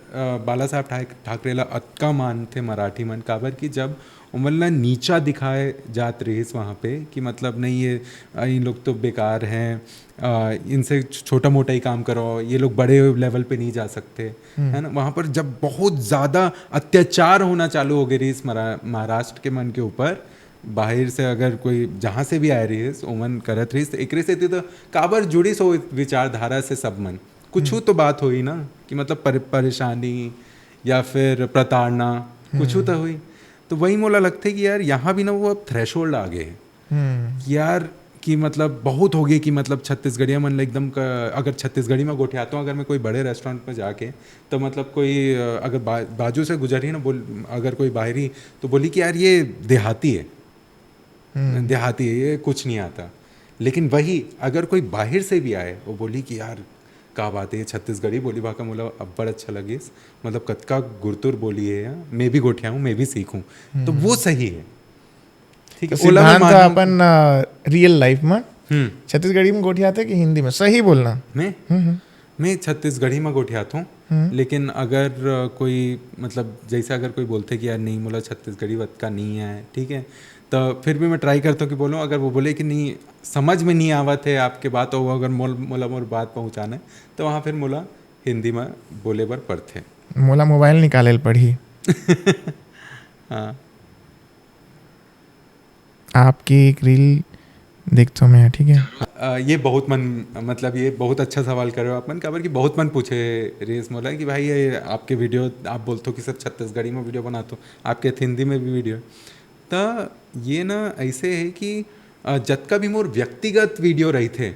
बाला साहब ठाक-, ठाकरे ला अतका मानथे मराठी मन, काबर कि जब उमन ला नीचा दिखाए जात रहिस वहाँ पे कि, मतलब, नहीं, ये, अ, इन लोग तो बेकार हैं, अ, इनसे छ-, छोटा मोटा ही काम करो, ये लोग बड़े लेवल पे नहीं जा सकते, है ना। वहाँ पर जब बहुत ज़्यादा अत्याचार होना चालू हो गए रहिस मरा-, महाराष्ट्र के मन के ऊपर, बाहर से अगर कोई जहाँ से भी आए रहिस, ओमन करत रहिस, तो एकरे सेती तो काबर जुड़िस हो विचारधारा से सब मन, कुछ तो बात होई ना, कि मतलब पर-, परेशानी या फिर प्रताड़ना, कुछ तो हुई। तो वही मोला लगथे कि यार, यहाँ भी ना वो अब थ्रेशोल्ड आ गए है हम्म। कि यार, कि मतलब बहुत हो गए कि मतलब छत्तीसगढ़िया मन ल एकदम क-, अगर छत्तीसगढ़ी में गोठियाता हूँ, अगर मैं कोई बड़े रेस्टोरेंट में जाके, तो मतलब कोई, अ, अगर बा-, बाजू से गुजरी ना, बोल, अगर कोई बाहरी, तो बोली कि यार, ये देहाती है, हम्म। देहाती है, ये कुछ नहीं आता। लेकिन वही अगर कोई बाहर से भी आए, वो बोली कि यार, का बात है, ये छत्तीसगढ़ी बोली भाखा मोला अब्बड़ अच्छा लगिस, मतलब कतका गुरतुर बोली है, या मैं भी गोठियाऊँ, मैं भी सीखूँ, तो वो सही है। ठीक तो है, ओला मैं सिद्धांत, मानूँ। अपन रियल लाइफ में हम्म। छत्तीसगढ़ी में गोठियाते कि हिंदी में, सही बोलना। मैं हम्म, हम्म। मैं छत्तीसगढ़ी में गोठियात हूँ, हम्म। लेकिन अगर, अ, कोई, मतलब, जैसे अगर कोई बोलते कि यार, नहीं, मोला छत्तीसगढ़ी वतका नहीं है, ठीक है, तो फिर भी मैं ट्राई करता हूँ कि बोलूँ। अगर वो बोले कि नहीं, समझ में नहीं आवत है आपके बात, और अगर मोल मोला मोर बात पहुँचाना है, तो वहाँ फिर मोला हिंदी में बोले बर पड़थे। मोला मोबाइल निकाले ल पड़ही। हाँ। आपकी एक रील देखता हूँ मैं, ठीक है? अ, ये बहुत मन, मतलब, ये बहुत अच्छा सवाल करे हो आप मन, काबर कि बहुत मन पूछे रहिस मोला कि भाई, ये आपके वीडियो, आप बोलते हो कि सब छत्तीसगढ़ी में वीडियो बनाते हो, आपके हिंदी में भी वीडियो। त ये ना ऐसे है कि, अ, जतका भी मोर व्यक्तिगत वीडियो रहिथे,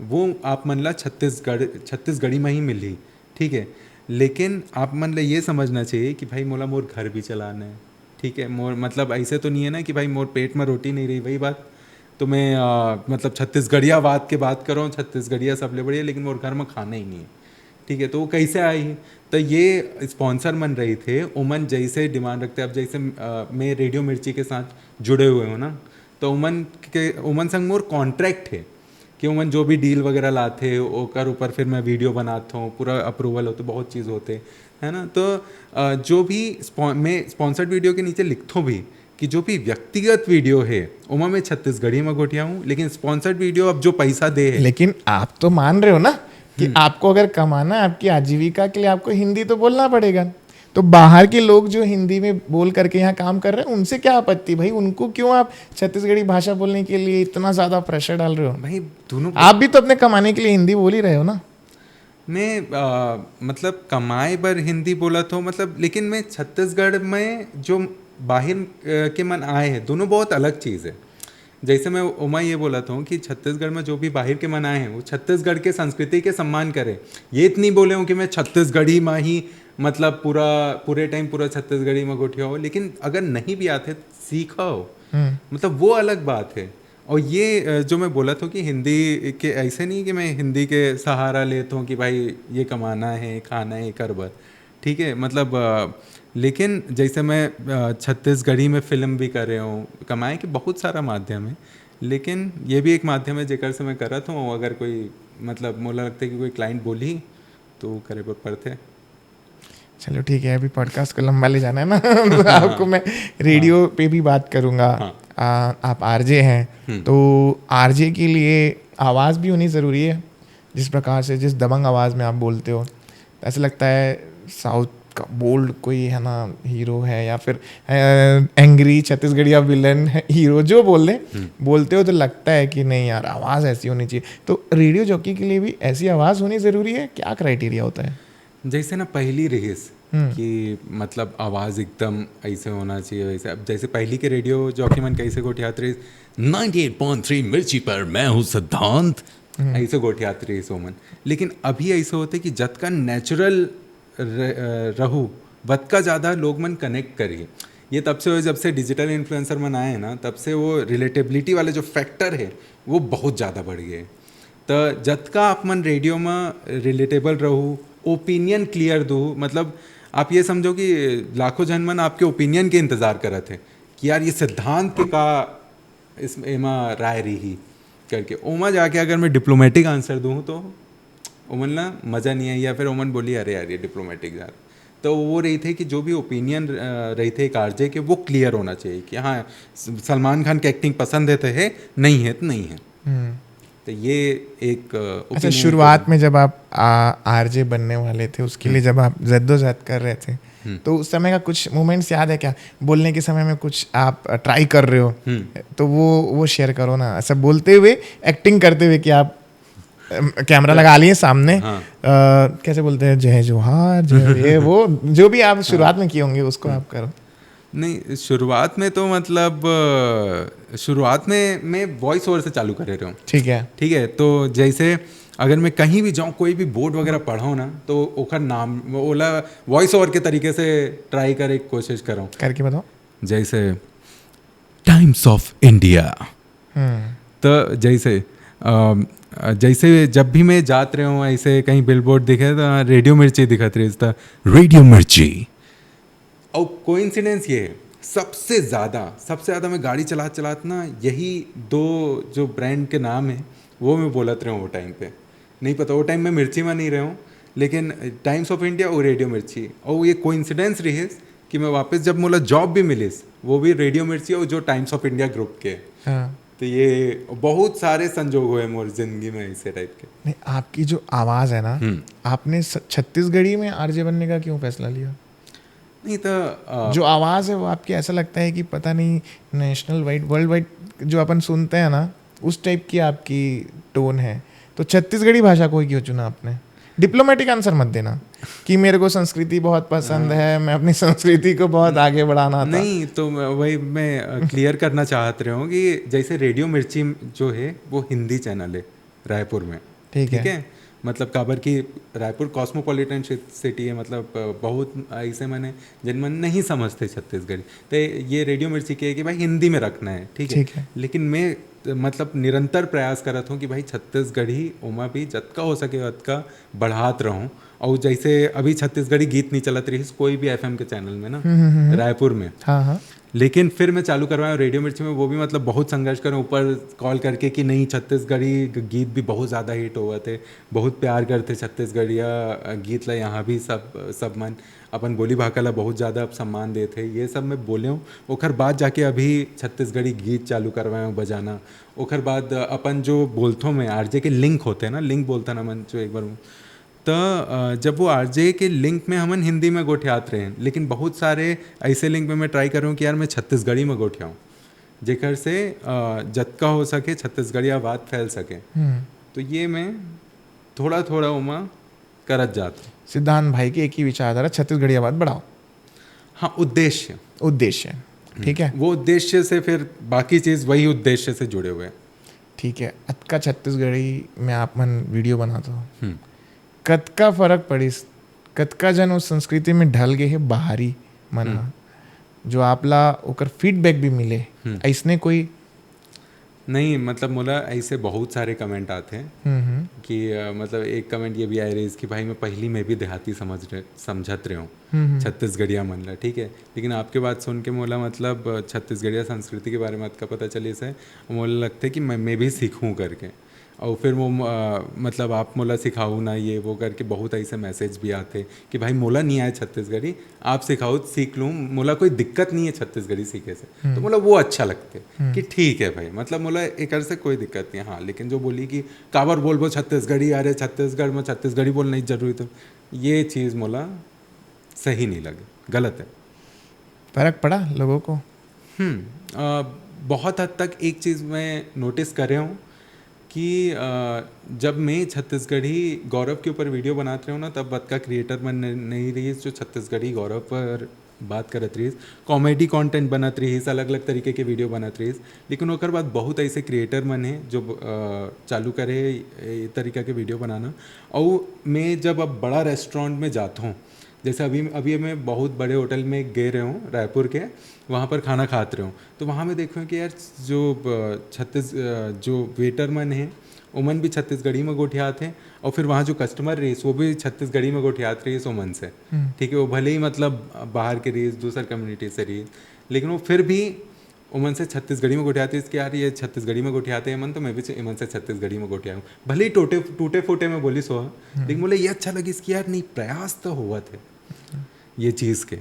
वो आप मन ला छत्तीसगढ़, छत्तीसगढ़ी में ही मिलही, ठीक है। लेकिन आप मन ला ये समझना चाहिए कि भाई, मोला मोर घर भी चलाना है, ठीक है। मोर, मतलब, ऐसे तो नहीं है ना कि भाई, मोर पेट में रोटी नहीं रही, वही बात। तो मैं, अ, मतलब, छत्तीसगढ़िया बात के बात कर रहा हूँ, छत्तीसगढ़िया सबले बढ़िया, लेकिन मोर घर में खाना ही नहीं है, ठीक है। तो वो कैसे आई? तो ये स्पॉन्सर मन रहिथे, ओमन जैसे डिमांड रखते। अब जैसे, अ, मैं रेडियो मिर्ची के साथ जुड़े हुए हूँ ना, तो ओमन के, ओमन संग मोर कॉन्ट्रैक्ट है कि ओमन जो भी डील वगैरह लाथे, ओकर ऊपर फिर मैं वीडियो बनाता हूँ, पूरा अप्रूवल होते, बहुत चीज़ होते, है ना। तो, अ, जो भी स्पॉन-, मैं स्पॉन्सर्ड वीडियो के नीचे लिखता हूँ भी कि जो भी व्यक्तिगत वीडियो है, ओमा मैं छत्तीसगढ़ी में गोठिया हूँ, लेकिन स्पॉन्सर्ड वीडियो अब जो पैसा दे है, लेकिन आप तो मान रहे हो ना कि आपको अगर कमाना है, आपकी आजीविका के लिए आपको हिंदी तो बोलना पड़ेगा। तो बाहर के लोग जो हिंदी में बोल करके यहाँ काम कर रहे हैं, उनसे क्या आपत्ति भाई? उनको क्यों आप छत्तीसगढ़ी भाषा बोलने के लिए इतना ज़्यादा प्रेशर डाल रहे हो? भाई, दोनों आप भी तो अपने कमाने के लिए हिंदी बोल ही रहे हो ना। मैं, अ, मतलब, कमाए बर हिंदी बोलत हूँ, मतलब, लेकिन मैं छत्तीसगढ़ में जो बाहर, अ, के मन आए हैं, दोनों बहुत अलग चीज़ है। जैसे मैं ओमा ये बोलत हूँ कि छत्तीसगढ़ में जो भी बाहर के मन आए हैं, वो छत्तीसगढ़ के संस्कृति के सम्मान करें। ये इतनी बोले हूँ कि मैं छत्तीसगढ़ी में ही, मतलब, पूरा, पूरे टाइम पूरा छत्तीसगढ़ी में गोठिया हो, लेकिन अगर नहीं भी आते, सीखो। हम्म। मतलब, वो अलग बात है। और ये, अ, जो मैं बोलत हूँ कि हिंदी के, ऐसे नहीं कि मैं हिंदी के सहारा लेता हूँ कि भाई, ये कमाना है, खाना है, कर बर, ठीक है, मतलब, अ, लेकिन जैसे मैं, अ, छत्तीसगढ़ी में फिल्म भी कर रहे हूँ, कमाए के बहुत सारा माध्यम है, लेकिन ये भी एक माध्यम है जेकर से मैं करत हूँ। अगर कोई, मतलब, मोला लगता है कि कोई क्लाइंट बोली, तो करे पर पड़ते। चलो ठीक है, अभी पॉडकास्ट को लंबा ले जाना है ना। तो आपको मैं रेडियो पे भी बात करूंगा। हाँ। आ, आप आरजे हैं, हम्म। तो आरजे के लिए आवाज़ भी होनी ज़रूरी है। जिस प्रकार से, जिस दबंग आवाज़ में आप बोलते हो, ऐसा लगता है साउथ का बोल्ड कोई, है ना, हीरो है, या फिर एंग्री छत्तीसगढ़िया विलन है, हीरो जो बोल दे, बोलते हो तो लगता है कि नहीं यार, आवाज़ ऐसी होनी चाहिए। तो रेडियो जॉकी के लिए भी ऐसी आवाज़ होनी ज़रूरी है? क्या क्राइटेरिया होता है? जैसे ना, पहली रहिस हम्म। कि, मतलब, आवाज़ एकदम ऐसे होना चाहिए, वैसे। अब जैसे पहली के रेडियो जॉकी मन कैसे गोठियात रहिस, "ninety eight point three Mirchi पर मैं हूँ सिद्धांत, ऐसे गोठियात रहिस ओमन। लेकिन अभी ऐसे होथे कि जतका नेचुरल रहू, वतका ज़्यादा लोग मन कनेक्ट करही। ये तब से होय, जब से डिजिटल इन्फ्लुएंसर मन आए हैं ना, तब से वो रिलेटेबिलिटी वाले जो फैक्टर है, वो बहुत ज़्यादा बढ़ गए। तो जतका आप मन रेडियो में रिलेटेबल रहू, ओपिनियन क्लियर दू, मतलब आप ये समझो कि लाखों झन मन आपके ओपिनियन के इंतज़ार करत हे कि यार, ये सिद्धांत के का इस, एमा राय रही करके। ओमा जाके अगर मैं डिप्लोमेटिक आंसर दूँ, तो ओमन ला मज़ा नहीं आई, या फिर ओमन बोली, "अरे यार, ये डिप्लोमेटिक जा।" तो वो रहिथे कि जो भी ओपिनियन रहिथे एक आरजे के, वो क्लियर होना चाहिए कि हाँ, स-, सलमान खान के एक्टिंग पसंद है तो है, नहीं है तो नहीं है। हम्म। तो ये एक, अ, अच्छा, opinion शुरुआत में जब आप आरजे बनने वाले थे, उसके लिए जब आप जद्दोजहद कर रहे थे, हम्म। तो उस समय का कुछ मोमेंट्स याद है क्या? बोलने के समय में कुछ आप ट्राई कर रहे हो, हम्म। तो वो वो शेयर करो ना, ऐसा बोलते हुए, एक्टिंग करते हुए कि आप अम, कैमरा लगा लिए सामने, हाँ। अ, कैसे बोलते हैं, "जय जोहार, जय ये वो", जो भी आप शुरुआत में किए होंगे, उसको आप करो। नहीं, शुरुआत में तो मतलब, अ, शुरुआत में मैं वॉइस ओवर से चालू करे रहे हूँ। ठीक है। ठीक है, तो जैसे अगर मैं कहीं भी जाऊँ, कोई भी बोर्ड वगैरह पढ़ाऊँ ना, तो ओकर नाम, ओला वॉइस ओवर के तरीके से ट्राई करे के कोशिश करूँ। करके बताओ। जैसे, टाइम्स ऑफ इंडिया। हम्म। तो जैसे, अम, जैसे जब भी मैं जात रहे हूँ, ऐसे कहीं बिलबोर्ड दिखे, तो रेडियो मिर्ची दिखत रही, तो रेडियो मिर्ची। और कोइंसिडेंस ये है, सबसे ज़्यादा, सबसे ज़्यादा मैं गाड़ी चलात चलात ना, यही दो जो ब्रांड के नाम है, वो मैं बोलत रहे हूँ वो टाइम पे। नहीं पता, वो टाइम मैं मिर्ची में नहीं रहे हूँ, लेकिन टाइम्स ऑफ इंडिया और रेडियो मिर्ची। और ये कोइंसिडेंस रही कि मैं वापस, जब मोला जॉब भी मिलिस, वो भी रेडियो मिर्ची और जो टाइम्स ऑफ इंडिया ग्रुप के। हाँ। तो ये बहुत सारे संजोग हुए मोर जिंदगी में ऐसे टाइप के। नहीं, आपकी जो आवाज़ है ना, हम्म। आपने स-, छत्तीसगढ़ी में आरजे बनने का क्यों फैसला लिया? नहीं तो, अ, जो आवाज़ है, वो आपकी, ऐसा लगता है कि पता नहीं, नेशनल वाइड, वर्ल्ड वाइड जो अपन सुनते हैं ना, उस टाइप की आपकी टोन है। तो छत्तीसगढ़ी भाषा को ही क्यों चुना आपने? डिप्लोमेटिक आंसर मत देना कि मेरे को संस्कृति बहुत पसंद है, मैं अपनी संस्कृति को बहुत आगे बढ़ाना था। नहीं, तो मैं, वही मैं, अ, क्लियर करना चाहत रहे हूँ कि जैसे रेडियो मिर्ची जो है, वो हिंदी चैनल है रायपुर में। ठीक है। ठीक है, मतलब काबर कि रायपुर कॉस्मोपॉलिटन सिटी है, मतलब, अ, बहुत ऐसे मन है जिन मन नहीं समझते छत्तीसगढ़ी। तो ये रेडियो मिर्ची के है कि भाई, हिंदी में रखना है, ठीक है। ठीक है। लेकिन मैं, मतलब, निरंतर प्रयास करत हूँ कि भाई, छत्तीसगढ़ी ओमा भी जतका हो सके, ओतका बढ़ात रहूँ। और जैसे अभी छत्तीसगढ़ी गीत नहीं चलत रही कोई भी एफएम के चैनल में ना, हम्म, हम्म, हम्म। रायपुर में। हाँ, हाँ। लेकिन फिर मैं चालू करवाया रेडियो मिर्ची में, वो भी, मतलब, बहुत संघर्ष करें, ऊपर कॉल करके कि नहीं, छत्तीसगढ़ी ग-, गीत भी बहुत ज़्यादा हिट होवत हे, बहुत प्यार करथे छत्तीसगढ़िया, अ, गीत ला यहाँ भी सब, सब मन अपन बोली भाखा ला बहुत ज़्यादा अब सम्मान देथे। ये सब मैं बोले हूँ। ओकर बाद जाके अभी छत्तीसगढ़ी गीत चालू करवाए हूँ बजाना। ओकर बाद, अ, अपन जो बोलथों में आरजे के लिंक होथे ना, लिंक बोलथन हमन जो एक बार, त, अ, जब वो आरजे के लिंक में हमन हिंदी में गोठियात रहेन, लेकिन बहुत सारे ऐसे लिंक में मैं ट्राई कर रहा हूँ कि यार, मैं छत्तीसगढ़ी में गोठियाऊँ, जेकर से, अ, जतका हो सके छत्तीसगढ़िया बात फैल सके। हम्म। तो ये मैं थोड़ा थोड़ा ओमा करत जात हूँ। सिद्धांत भाई की एक ही विचारधारा, छत्तीसगढ़िया बात बढ़ाओ। हाँ, उद्देश्य। उद्देश्य, ठीक है। वो उद्देश्य से फिर बाकी चीज़ वही उद्देश्य से जुड़े हुए हैं। ठीक है, अतका छत्तीसगढ़ी में आप मन वीडियो बनात हो, हम्म। कतका फर्क पड़िस, कतका जन उस संस्कृति में ढल गए हे बाहरी मन ह, हम्म। जो आप ला ओकर फीडबैक भी मिले, हम्म। ऐसने कोई? नहीं, मतलब, मोला ऐसे बहुत सारे कमेंट आते हैं हम्म, हम्म, कि, अ, मतलब, एक कमेंट ये भी आए रही कि भाई, मैं पहली में भी देहाती समझ रहे, समझत रहे हूँ हम्म, हम्म। छत्तीसगढ़िया मन ला, ठीक है, लेकिन आपके बात सुन के मोला, मतलब, छत्तीसगढ़िया संस्कृति के बारे में अतका पता चलिस हे, मोला लगथे कि मैं, मैं भी सीखूँ करके। और फिर वो, अ, मतलब, आप मोला सिखाओ ना, ये वो करके बहुत ऐसे मैसेज भी आते कि भाई, मोला नहीं आए छत्तीसगढ़ी, आप सिखाओ, सीख लूँ, मोला कोई दिक्कत नहीं है छत्तीसगढ़ी सीखे से। तो मोला वो अच्छा लगते कि ठीक है भाई, मतलब, मोला एकर से कोई दिक्कत नहीं है। हाँ, लेकिन जो बोली कि काबर बोलबो छत्तीसगढ़ी, अरे, छत्तीसगढ़ में छत्तीसगढ़ी बोलना ही जरूरी, तो ये चीज़ मोला सही नहीं लगे, गलत है। फर्क पड़ा लोगों को? हम्म, अ, बहुत हद तक एक चीज़ मैं नोटिस करे हूँ कि, अ, जब मैं छत्तीसगढ़ी गौरव के ऊपर वीडियो बनात रहे हूँ ना, तब अतका क्रिएटर मन न-, नहीं रही जो छत्तीसगढ़ी गौरव पर बात करत रहिस, कॉमेडी कंटेंट बनत रहिस, अलग-अलग तरीके के वीडियो बनत रहिस। लेकिन ओकर बाद बहुत ऐसे क्रिएटर मन हे जो, अ, चालू करे हे ए तरीका के वीडियो बनाना। अउ मैं जब अब बड़ा रेस्टोरेंट में जात हूँ, जैसे अभी, अभी मैं बहुत बड़े होटल में गए रहे हूँ रायपुर के, वहाँ पर खाना खात रहे हूँ, तो वहाँ मैं देखे हूँ कि यार जो, अ, छत्तीस-, अ, जो वेटर मन हे, ओमन भी छत्तीसगढ़ी में गोठियात हे, और फिर वहाँ जो कस्टमर रहिस, वो भी छत्तीसगढ़ी में गोठियात रहिस ओमन से। हम्म। ठीक है, वो भले ही मतलब बाहर के रहिस, दूसर कम्युनिटी से रहिस, लेकिन वो फिर भी ओमन से छत्तीसगढ़ी में गोठियात रहिस कि यार ये छत्तीसगढ़ी में गोठियाते हैं मन, तो मैं भी छ-, एमन से छत्तीसगढ़ी में गोठियाऊँ। भले ही टूटे, टूटे फूटे में बोलिस हो, लेकिन बोले ये अच्छा लगिस कि यार नहीं, प्रयास तो होवत हे ये चीज़ के।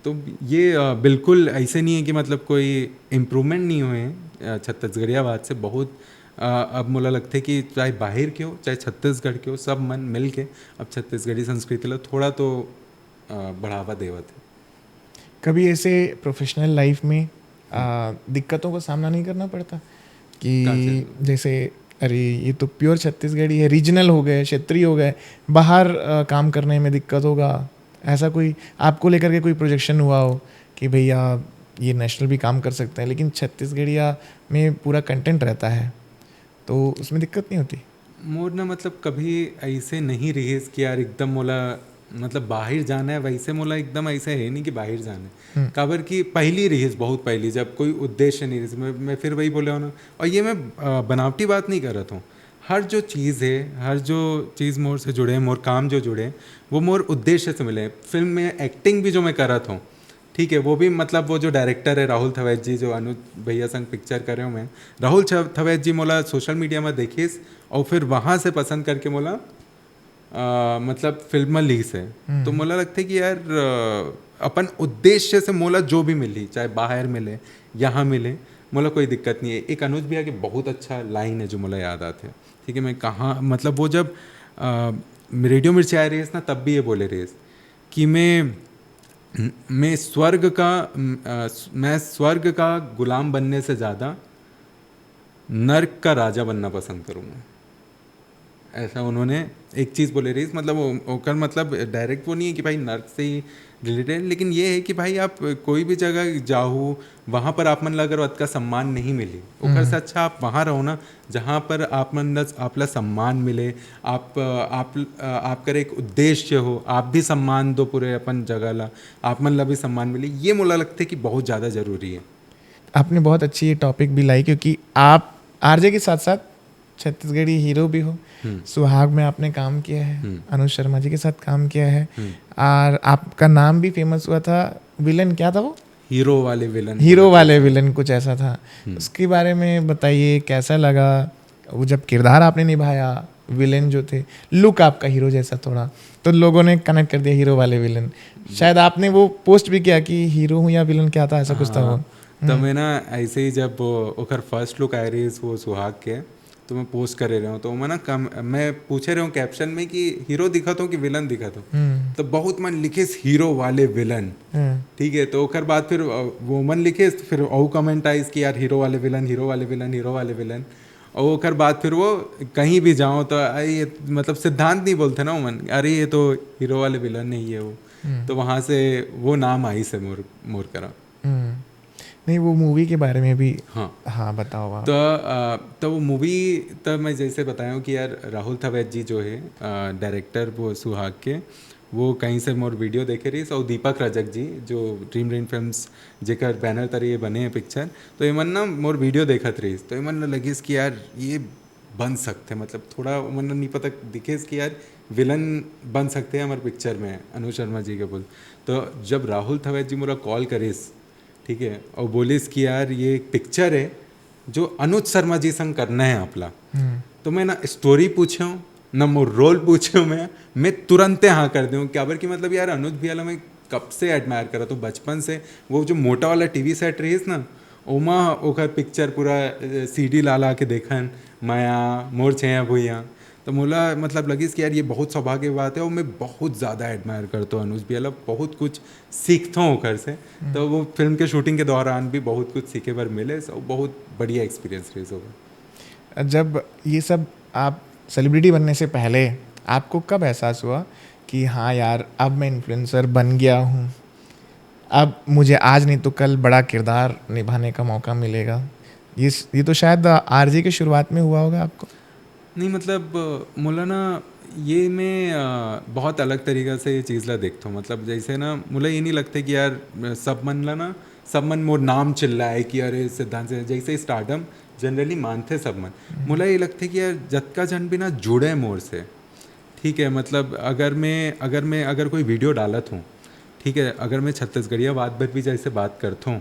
तो ये, अ, बिल्कुल ऐसे नहीं है कि मतलब कोई इम्प्रूवमेंट नहीं हुए हैं, अ, छत्तीसगढ़िया बात से बहुत, अ, अब मोला लगथे कि चाहे बाहर के हो, चाहे छत्तीसगढ़ के हो, सब मन मिल के अब छत्तीसगढ़ी संस्कृति ला थोड़ा तो, अ, बढ़ावा देवत है। कभी ऐसे प्रोफेशनल लाइफ में आ, दिक्कतों का सामना नहीं करना पड़ता कि का चीज़? जैसे, अरे, ये तो प्योर छत्तीसगढ़ी है, रीजनल हो गए, क्षेत्रीय हो गए, बाहर आ, काम करने में दिक्कत होगा, ऐसा कोई आपको लेकर के कोई प्रोजेक्शन हुआ हो कि भैया ये नेशनल भी काम कर सकते हैं लेकिन छत्तीसगढ़िया में पूरा कंटेंट रहता है, तो उसमें दिक्कत नहीं होती? मोर ना मतलब कभी ऐसे नहीं रहिस कि यार एकदम मोला मतलब बाहर जाना है, वैसे मोला एकदम ऐसे है नहीं कि बाहर जाना है। हम्म। काबर कि पहली रहिस, बहुत पहली, जब कोई उद्देश्य नहीं रहिस, मैं, मैं फिर वही बोले हूँ ना। और ये मैं, अ, बनावटी बात नहीं करत हूँ। हर जो चीज़ है, हर जो चीज़ मोर से जुड़े, मोर काम जो जुड़े, वो मोर उद्देश्य से मिले। फिल्म में एक्टिंग भी जो मैं करत हूँ, ठीक है, वो भी मतलब वो जो डायरेक्टर है राहुल थवैत जी, जो अनुज भैया संग पिक्चर करे हुए हैं, राहुल छ-, थवैत जी मोला सोशल मीडिया में देखिस और फिर वहाँ से पसंद करके मोला, अ, मतलब फिल्म में लीस है। हम्म। तो मोला लगथे कि यार, अ, अपन उद्देश्य से मोला जो भी मिली, चाहे बाहर मिले, यहाँ मिले, मोला कोई दिक्कत नहीं है। एक अनुज भैया के बहुत अच्छा लाइन है जो मोला याद आथे, ठीक है, मैं कहाँ, मतलब वो जब, अ, रेडियो मिर्ची आए रहिस ना, तब भी ये बोले रहिस कि मैं, मैं स्वर्ग का, अ, मैं स्वर्ग का गुलाम बनने से ज़्यादा नर्क का राजा बनना पसंद करूँगा। ऐसा उन्होंने एक चीज़ बोले रहिस, मतलब वो, ओकर मतलब डायरेक्ट वो नहीं है कि भाई नर्क से ही रिलेटेड, लेकिन ये है कि भाई आप कोई भी जगह जाहू, वहाँ पर आप मन ला अगर अतका सम्मान नहीं मिली, ओकर हम्म। से अच्छा आप वहाँ रहो ना, जहाँ पर आप मन ला, आप ला सम्मान मिले, आप, आप, आप कर एक उद्देश्य हो, आप भी सम्मान दो पूरे अपन जगह ला, आप मन ला भी सम्मान मिले, ये मोला लगथे कि बहुत ज़्यादा ज़रूरी है। आपने बहुत अच्छी ये टॉपिक भी लाई, क्योंकि आप आरजे के साथ साथ छत्तीसगढ़ी हीरो भी हो। हम्म। सुहाग में आपने काम किया है, हम्म। अनुज शर्मा जी के साथ काम किया है, हम्म। और आपका नाम भी फेमस हुआ था। विलन क्या था वो? हीरो वाले विलन। हीरो वाले विलन कुछ ऐसा था। हम्म। उसके बारे में बताइए, कैसा लगा वो जब किरदार आपने निभाया, विलेन जो थे, लुक आपका हीरो जैसा थोड़ा, तो लोगों ने कनेक्ट कर दिया हीरो वाले विलेन। शायद आपने वो पोस्ट भी किया कि हीरो हूँ या विलेन, क्या था, ऐसा कुछ था वो। हाँ, तो मैं ना ऐसे ही जब वो, ओकर फर्स्ट लुक आए रहिस वो सुहाग के, तो मैं पोस्ट करे रहे हूँ, तो मैं ना कम, मैं पूछे रहे हूँ कैप्शन में कि हीरो दिखत हो कि विलेन दिखत हो, हम्म। तो बहुत मन लिखिस हीरो वाले विलेन। हम्म। ठीक है, तो ओकर बाद फिर, अ, वो मन लिखिस, तो फिर अउ कमेंट आइस कि यार हीरो वाले विलेन, हीरो वाले विलेन, हीरो वाले विलेन। और ओकर बाद फिर वो कहीं भी जाओ तो, आ, ये मतलब सिद्धांत नहीं बोलथे ना ओमन, अरे ये तो हीरो वाले विलेन नहीं है वो। हम्म। तो वहाँ से वो नाम आइस हे मोर, मोर करा। हम्म। नहीं, वो मूवी के बारे में भी। हाँ। हाँ, बताओ आप। तो, अ, तो वो मूवी, तो मैं जैसे बताया हूँ कि यार राहुल थवैत जी जो है, अ, डायरेक्टर वो सुहाग के, वो कहीं से मोर वीडियो देखे रहिस, और दीपक रजक जी जो ड्रीम ड्रीम फिल्म्स, जेकर बैनर तरे ये बने हैं पिक्चर, तो एमन ना मोर वीडियो देखत रहिस, तो एमन ल लगिस कि यार ये बन सकथे, मतलब थोड़ा ओमन ल नहीं पता दिखेस कि यार विलन बन सकथे हमर पिक्चर में अनुज शर्मा जी के बोल। तो जब राहुल थवैत जी मोला कॉल करिस, ठीक है, और बोलिस कि यार ये एक पिक्चर है जो अनुज शर्मा जी संग करना है आपला। हम्म। तो मैं ना स्टोरी पूछे हूँ, ना मोर रोल पूछे हूँ, मैं, मैं तुरंते हाँ कर दूँ। काबर कि मतलब यार अनुज भैया ला मैं कब से एडमायर करत हूँ, बचपन से। वो जो मोटा वाला टीवी सेट रहिस ना, ओमा ओकर पिक्चर पूरा, अ, सीडी ला ला के देखन, मया, मोर छैया भुइया। तो मोला मतलब लगिस कि यार ये बहुत सौभाग्य की बात है, और मैं बहुत ज़्यादा एडमायर करता हूँ अनुज भैया ला, बहुत कुछ सीखता हूँ ओकर से। तो वो फिल्म के शूटिंग के दौरान भी बहुत कुछ सीखे बर मिले, so बहुत बढ़िया एक्सपीरियंस रहिस होगा। जब ये सब, आप सेलिब्रिटी बनने से पहले आपको कब एहसास हुआ कि हाँ यार, अब मैं इन्फ्लुएंसर बन गया हूँ? अब मुझे आज नहीं तो कल बड़ा किरदार निभाने का मौका मिलेगा। ये स-, ये तो शायद आरजे के शुरुआत में हुआ होगा आपको। नहीं, मतलब, मोला ना, ये मैं, अ, बहुत अलग तरीका से ये चीज़ ला देखथों। मतलब, जैसे ना, मोला ये नहीं लगता कि यार, सब मन ला ना, सब मन मोर नाम चिल्लाए कि अरे, सिद्धांत से, जैसे स्टारडम जनरली मानथे सब मन। मोला ये लगता कि यार, जतका झन भी ना जुड़े मोर से, ठीक है, मतलब, अगर मैं, अगर मैं, अगर कोई वीडियो डालत हूँ, ठीक है, अगर मैं छत्तीसगढ़िया बात पर भी जैसे बात करथों,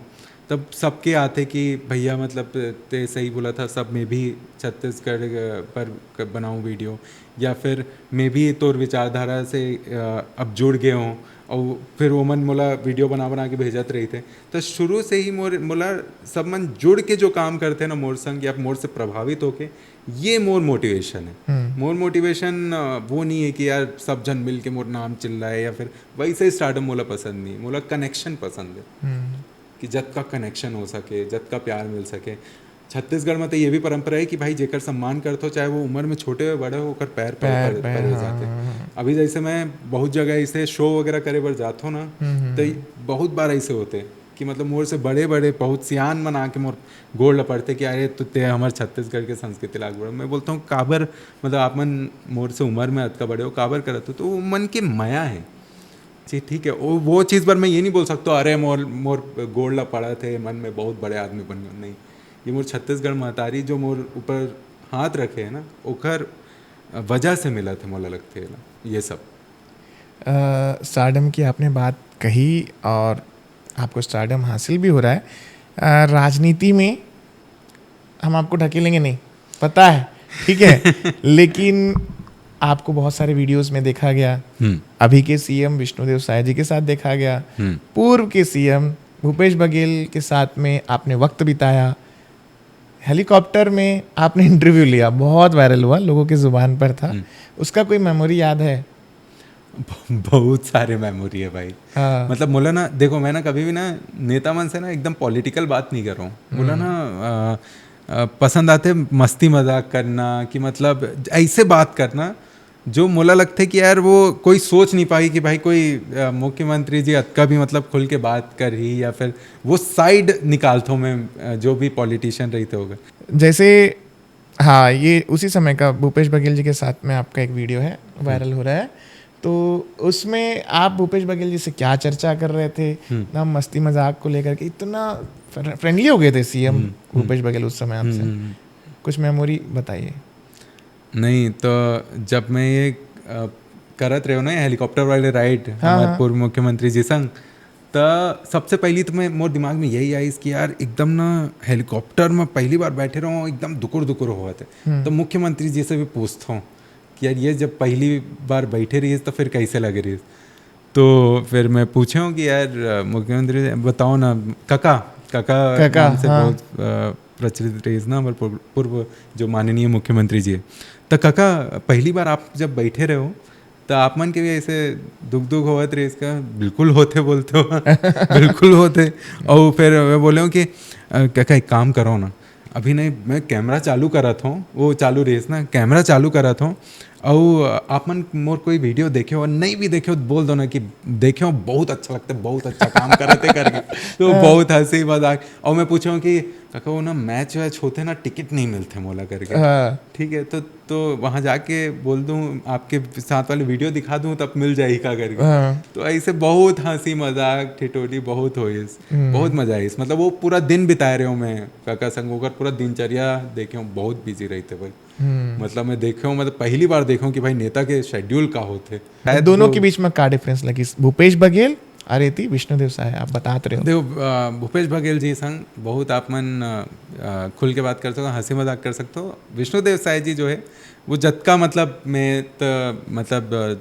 तब सबके आथे कि भैया, मतलब, ते सही बोला था, सब मैं भी छत्तीसगढ़ पर क-, बनाऊँ वीडियो, या फिर मैं भी तोर विचारधारा से, अ, अब जुड़ गए हूँ, और फिर वो मन मोला वीडियो बना बना के भेजत रही थे। तो शुरू से ही मोर, मोला सब मन जुड़ के जो काम करते ना मोर संग या मोर से प्रभावित होके, ये मोर मोटिवेशन है। मोर मोटिवेशन, अ, वो नहीं है कि यार, सब झन मिल के मोर नाम चिल्लाए या फिर वैसे स्टारडम मोला पसंद नहीं, मोला कनेक्शन पसंद है। कि जतका कनेक्शन हो सके, जतका प्यार मिल सके। छत्तीसगढ़ में तो ये भी परंपरा है कि भाई, जेकर सम्मान करथो, चाहे वो उम्र में छोटे हो, बड़े हो, ओकर पैर पर, पैर, पर, पैर, पर हो हाँ, जाते। हाँ, हाँ। अभी जैसे मैं बहुत जगह ऐसे शो वगैरह करे बर जाथो ना, हम्म, हम्म। तो बहुत बार ऐसे होते कि, मतलब, मोर से बड़े बड़े, बहुत सियान मन आके मोर गोड़ ल पड़ते कि अरे, तो ते हमर छत्तीसगढ़ के संस्कृति ला आगू बढ़ा। मैं बोलता हूँ, काबर, मतलब, आप मन मोर से उम्र में अतका बड़े हो, काबर करत हो? तो वो मन के मया है जी, ठीक है। वो, वो चीज़ पर मैं ये नहीं बोल सकता, अरे, मोर, मोर गोड़ ला पड़त हे, मन में बहुत बड़े आदमी बन गए। नहीं, ये मोर छत्तीसगढ़ महतारी जो मोर ऊपर हाथ रखे है ना, ओकर वजह से मिलत हे, मोला लगथे ना, ये सब। अ, स्टारडम की आपने बात कही और आपको स्टारडम हासिल भी हो रहा है। अ, राजनीति में हम आपको ढकेलेंगे नहीं, पता है, ठीक है? लेकिन आपको बहुत सारे वीडियोज़ में देखा गया। हम्म। अभी के सीएम विष्णुदेव साय जी के साथ देखा गया, हम्म। पूर्व के सीएम भूपेश बघेल के साथ में आपने वक्त बिताया। हेलीकॉप्टर में आपने इंटरव्यू लिया, बहुत वायरल हुआ, लोगों की ज़ुबान पर था। हम्म। उसका कोई मेमोरी याद है? बहुत सारे मेमोरी है भाई। हाँ। मतलब, मोला ना, देखो, मैं ना कभी भी ना नेता मन से ना एकदम पॉलिटिकल बात नहीं कर रहा हूँ। मोला ना, अ, अ, पसंद आते मस्ती मजाक करना, कि मतलब ऐसे बात करना जो मोला लगथे कि यार, वो कोई सोच नहीं पाई कि भाई, कोई, अ, मुख्यमंत्री जी अतका भी, मतलब, खुल के बात करही, या फिर वो साइड निकालथो मैं, अ, जो भी पॉलिटिशियन रहिथे होगा। जैसे, हाँ, ये उसी समय का, भूपेश बघेल जी के साथ में आपका एक वीडियो है, वायरल हो रहा है, तो उसमें आप भूपेश बघेल जी से क्या चर्चा कर रहे थे? हम्म। ना, मस्ती मजाक को लेकर के इतना फ्र-, फ्रेंडली हो गए थे सीएम हम्म, हम्म। भूपेश बघेल उस समय आपसे। हम्म, हम्म। कुछ मेमोरी बताइए। नहीं, तो जब मैं ये, अ, करत रहे हो ना, हेलीकॉप्टर वाले राइड हाँ, हमारे हाँ। पूर्व मुख्यमंत्री जी संग, त सबसे पहली तो मैं, मोर दिमाग में यही आइस कि यार, एकदम ना हेलीकॉप्टर में पहली बार बैठे रहो, एकदम दुकुर दुकुर होवत हे। हम्म। तो मुख्यमंत्री जी से भी पूछता हूँ कि यार, ये जब पहली बार बैठे रहिस तो फिर कैसे लगे रहिस? तो फिर मैं पूछे हूँ कि यार, अ, मुख्यमंत्री, बताओ ना, काका, काका काका, नाम से हाँ। बहुत, अ, प्रचलित रहिस ना हमारे पूर्व, पूर्व जो माननीय मुख्यमंत्री जी है। तो काका, पहली बार आप जब बैठे रहे हो, तो आप मन के भी ऐसे दुख दुख होवत रहिस का? बिल्कुल होथे बोलते हो। बिल्कुल होथे। और फिर मैं बोले हूँ कि, "अ, काका, एक काम करो ना, अभी नहीं, मैं कैमरा चालू करत हूँ।" वो चालू रहिस ना, कैमरा चालू करत हूँ, और आप मन मोर कोई वीडियो देखे हो, नहीं भी देखे हो, बोल दो ना कि देखे हो, बहुत अच्छा लगता है, बहुत अच्छा काम करत हे करके। तो हाँ। बहुत हंसी मजाक। और मैं पूछा हूँ कि काका, वो ना मैच वैच होते ना, टिकट नहीं मिलते मोला करके। हाँ। ठीक है, तो, तो वहाँ जाके बोल दूँ, आपके साथ वाले वीडियो दिखा दूँ, तब मिल जाएगी का करके। हाँ। तो ऐसे बहुत हंसी मजाक, ठिठोली बहुत होइस, हम्म। बहुत मजा आइस। मतलब, वो पूरा दिन बिताए रहे हूँ मैं काका संग, ओकर पूरा दिनचर्या देखे हूँ, बहुत बिजी रहिथे भाई। हम्म। मतलब, मैं देखे हूँ, मतलब, पहली बार देखे हूँ कि भाई, नेता के शेड्यूल का होथे। शायद दोनों वो के बीच में का डिफरेंस लगिस, भूपेश बघेल और एती विष्णुदेव साय, आप बतात रहे हो। देखो, अ, भूपेश बघेल जी संग बहुत आप मन, अ, अ, खुल के बात कर सकते हो, हंसी मजाक कर सकते हो। विष्णुदेव साय जी जो है, वो जतका, मतलब, मैं त-, मतलब, अ,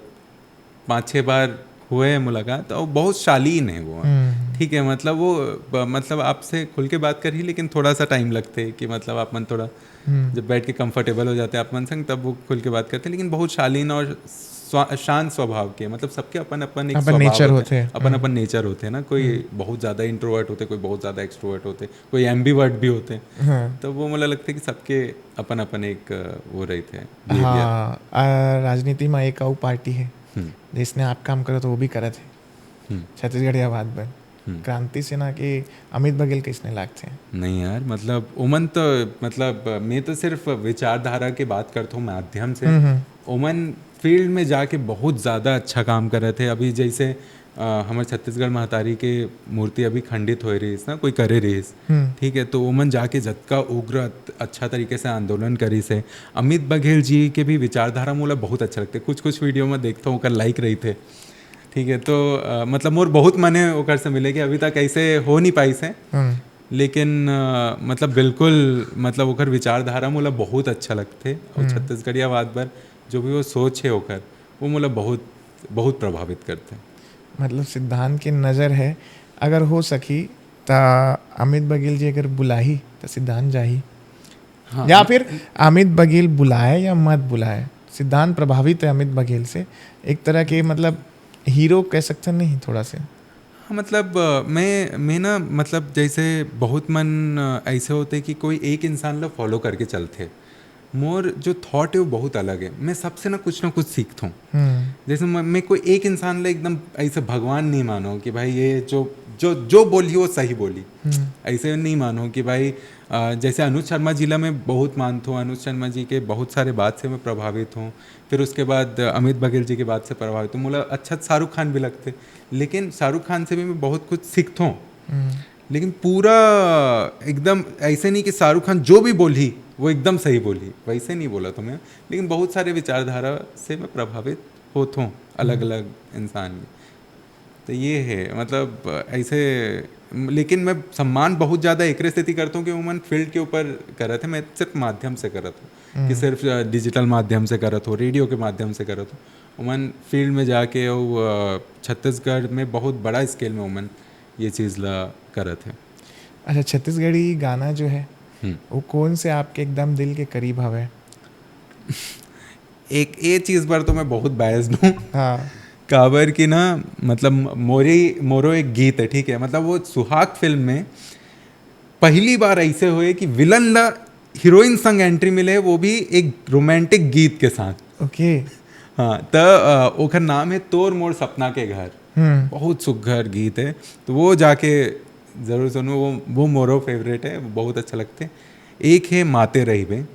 पाँच छः बार हुए हैं मुलाकात, और बहुत शालीन है वो। हम्म। ठीक है, मतलब, वो ब-, मतलब, आपसे खुल के बात करही, लेकिन थोड़ा सा टाइम लगथे कि, मतलब, आप मन थोड़ा हम्म। जब बैठ के कंफर्टेबल हो जाते हैं आप मन संग, तब वो खुल के बात करते हैं। लेकिन बहुत शालीन और स्वा-, शांत स्वभाव के, मतलब, सबके अपन अपन एक अपन स्वभाव नेचर होथे, होथे। अपन हम्म। अपन नेचर होथे ना। कोई हम्म। बहुत ज़्यादा इंट्रोवर्ट होथे, कोई बहुत ज़्यादा एक्सट्रोवर्ट होथे, कोई एम्बीवर्ट भी होथे। हाँ। तो वो मोला लगथे कि सबके अपन अपन एक, अ, वो रहिथे, behaviour। हाँ, आ, राजनीति में एक अउ पार्टी है, हम्म। जिसने आप काम करो तो वो भी करत है, हम्म। छत्तीसगढ़िया बात पर। क्रांति सेना के अमित बघेल कइसने लागथे? नहीं यार, मतलब ओमन तो, मतलब मैं तो सिर्फ विचारधारा के बात करथों माध्यम से। हम्म, हम्म। ओमन फील्ड में जाके बहुत ज़्यादा अच्छा काम करत हे। अभी जैसे अ, हमर छत्तीसगढ़ महतारी के मूर्ति अभी खंडित होए रहिस ना, कोई करे रहिस, हम्म। ठीक है, तो ओमन जाके जतका उग्र अच्छा तरीके से आंदोलन करिस हे। अमित बघेल जी के भी विचारधारा मोला बहुत अच्छा लगथे। कुछ कुछ वीडियो में देखथों, ओकर लाइक रहिथे, ठीक है, तो अ, मतलब मोर बहुत मन हे ओकर से मिले के, अभी तक ऐसे हो नहीं पाइस हे। हम्म। लेकिन अ, मतलब बिल्कुल, मतलब ओकर विचारधारा मोला बहुत अच्छा लगथे। और हम्म। छत्तीसगढ़ियावाद बर जो भी वो सोच हे ओकर, वो मोला बहुत, बहुत प्रभावित करथे। मतलब सिद्धांत के नज़र हे, अगर हो सकी त अमित बघेल जी अगर बुलाही त सिद्धांत जाही। हाँ, या मैं फिर अमित बघेल बुलाए या मत बुलाए, सिद्धांत प्रभावित हे अमित बघेल से, एक तरह के मतलब हीरो कह सकथन नहीं थोड़ा से। हाँ, मतलब अ, मैं, मैं ना, मतलब जैसे बहुत मन अ, ऐसे होथे कि कोई एक इंसान ला फॉलो करके चलथे। मोर जो थॉट हे वो बहुत अलग हे, मैं सबसे ना कुछ ना कुछ सीखथों। हम्म। जैसे मैं, मैं कोई एक इंसान ला एकदम ऐसे भगवान नहीं मानों कि भाई ये जो, जो, जो बोली वो सही बोली। हम्म। ऐसे नहीं मानों कि भाई अ, जैसे अनुज शर्मा जी ला मैं बहुत मानथों, अनुज शर्मा जी के बहुत सारे बात से मैं प्रभावित हों। फिर उसके बाद अमित बघेल जी के बात से प्रभावित हों। मोला अच्छा शाहरुख खान भी लगथे, लेकिन शाहरुख खान से भी मैं बहुत कुछ सीखथों। हम्म। लेकिन पूरा एकदम ऐसे नहीं कि शाहरुख खान जो भी बोली वो एकदम सही बोली, वैसे नहीं बोलथों मैं। लेकिन बहुत सारे विचारधारा से मैं प्रभावित होथों, अलग-अलग इंसान के। तो ये हे, मतलब ऐसे, लेकिन मैं सम्मान बहुत ज़्यादा एकरे सेती करथों कि ओमन फील्ड के ऊपर करत हे, मैं सिर्फ माध्यम से करत हों कि हम्म। सिर्फ अ, डिजिटल माध्यम से करत हों, रेडियो के माध्यम से करत हों। ओमन फील्ड में जाके वो अ, छत्तीसगढ़ में बहुत बड़ा स्केल में ओमन ये चीज़ ला करत हे। अच्छा, छत्तीसगढ़ी गाना जो हे, हम्म। वो कौन से आपके एकदम दिल के करीब हवे? एक ये चीज़ पर तो मैं बहुत बायस्ड हूँ। हाँ। काबर कि ना, मतलब मोरी, मोरो एक गीत हे, ठीक है, मतलब वो सुहाग फिल्म में पहली बार ऐसे होए कि विलन ला हीरोइन संग एंट्री मिले, वो भी एक रोमांटिक गीत के साथ। ओके। हाँ, त अ, ओखर नाम हे तोर मोर सपना के घर। हम्म। बहुत सुघर गीत हे। तो वो जाके ज़रूर सुनो, वो, वो मोरो फेवरेट हे, बहुत अच्छा लगथे। एक हे माते रहिबे,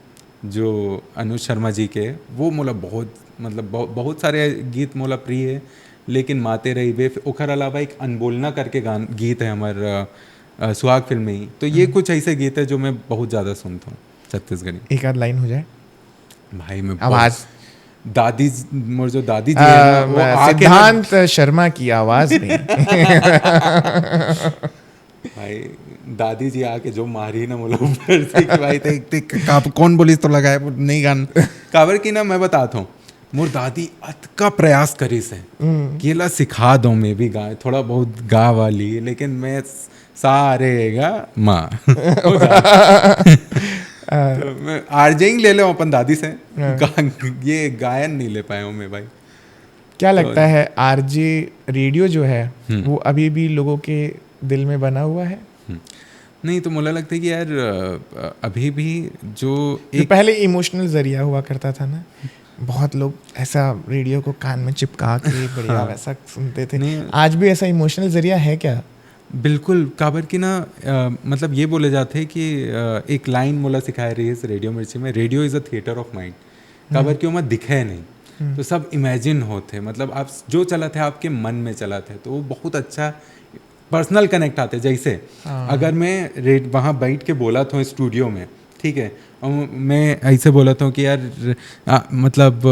जो अनुज शर्मा जी के, वो मोला बहुत, मतलब बहु-, बहुत सारे गीत मोला प्रिय हे, लेकिन माते रहिबे, फिर ओखर अलावा एक अनबोलना करके गान, गीत हे हमर अ, अ, सुहाग फिल्म में ही। तो ये हम्म। कुछ ऐसे गीत हे जो मैं बहुत ज़्यादा सुनथों छत्तीसगढ़ी। एक आध लाइन हो जाए। भाई मैं आवाज़। बहुत, दादी ज-, मोर जो दादी जी अ, हे ना, वो मैं आके ना सिद्धांत शर्मा की आवाज़ में। भाई, दादी जी आके जो मारी ना मोला ऊपर से कि भाई, देख, देख, का, कौन बोलिस तो लगाए, वो नहीं गान। काबर कि ना, मैं बताथों, मोर दादी अतका प्रयास करिस हे हम्म। कि एला सिखा दो, मैं भी गाए, थोड़ा बहुत गा वाली, लेकिन मैं स-, सारे गा मा। तो मैं आरजेइंग ले ले अपन दादी से, हाँ। गा-, ये गायन नहीं ले पाया हूँ मैं भाई। क्या तो लगता है, आरजे रेडियो जो है, हम्म। वो अभी भी लोगों के दिल में बना हुआ है? हम्म। नहीं, तो मोला लगता है कि यार, अ, अभी भी जो जो एक पहले इमोशनल जरिया हुआ करता था ना, बहुत लोग ऐसा रेडियो को कान में चिपका के बढ़िया हाँ। वैसा सुनते थे। नहीं। आज भी ऐसा इमोशनल जरिया है क्या? बिल्कुल, काबर कि ना, अ, मतलब ये बोले जाथे कि, अ, एक लाइन मोला सिखाए रहिस रेडियो मिर्ची में, "Radio is a theatre of mind।" काबर हम्म। कि ओमा दिखे नहीं, हम्म। तो सब इमेजिन होथे, मतलब आप जो चलत हे आपके मन में चलत हे, तो वो बहुत अच्छा पर्सनल कनेक्ट आथे। जैसे हाँ। अगर मैं रेड-, वहाँ बैठ के बोलत हों स्टूडियो में, ठीक है, और मैं ऐसे बोलत हों कि यार, आ, मतलब,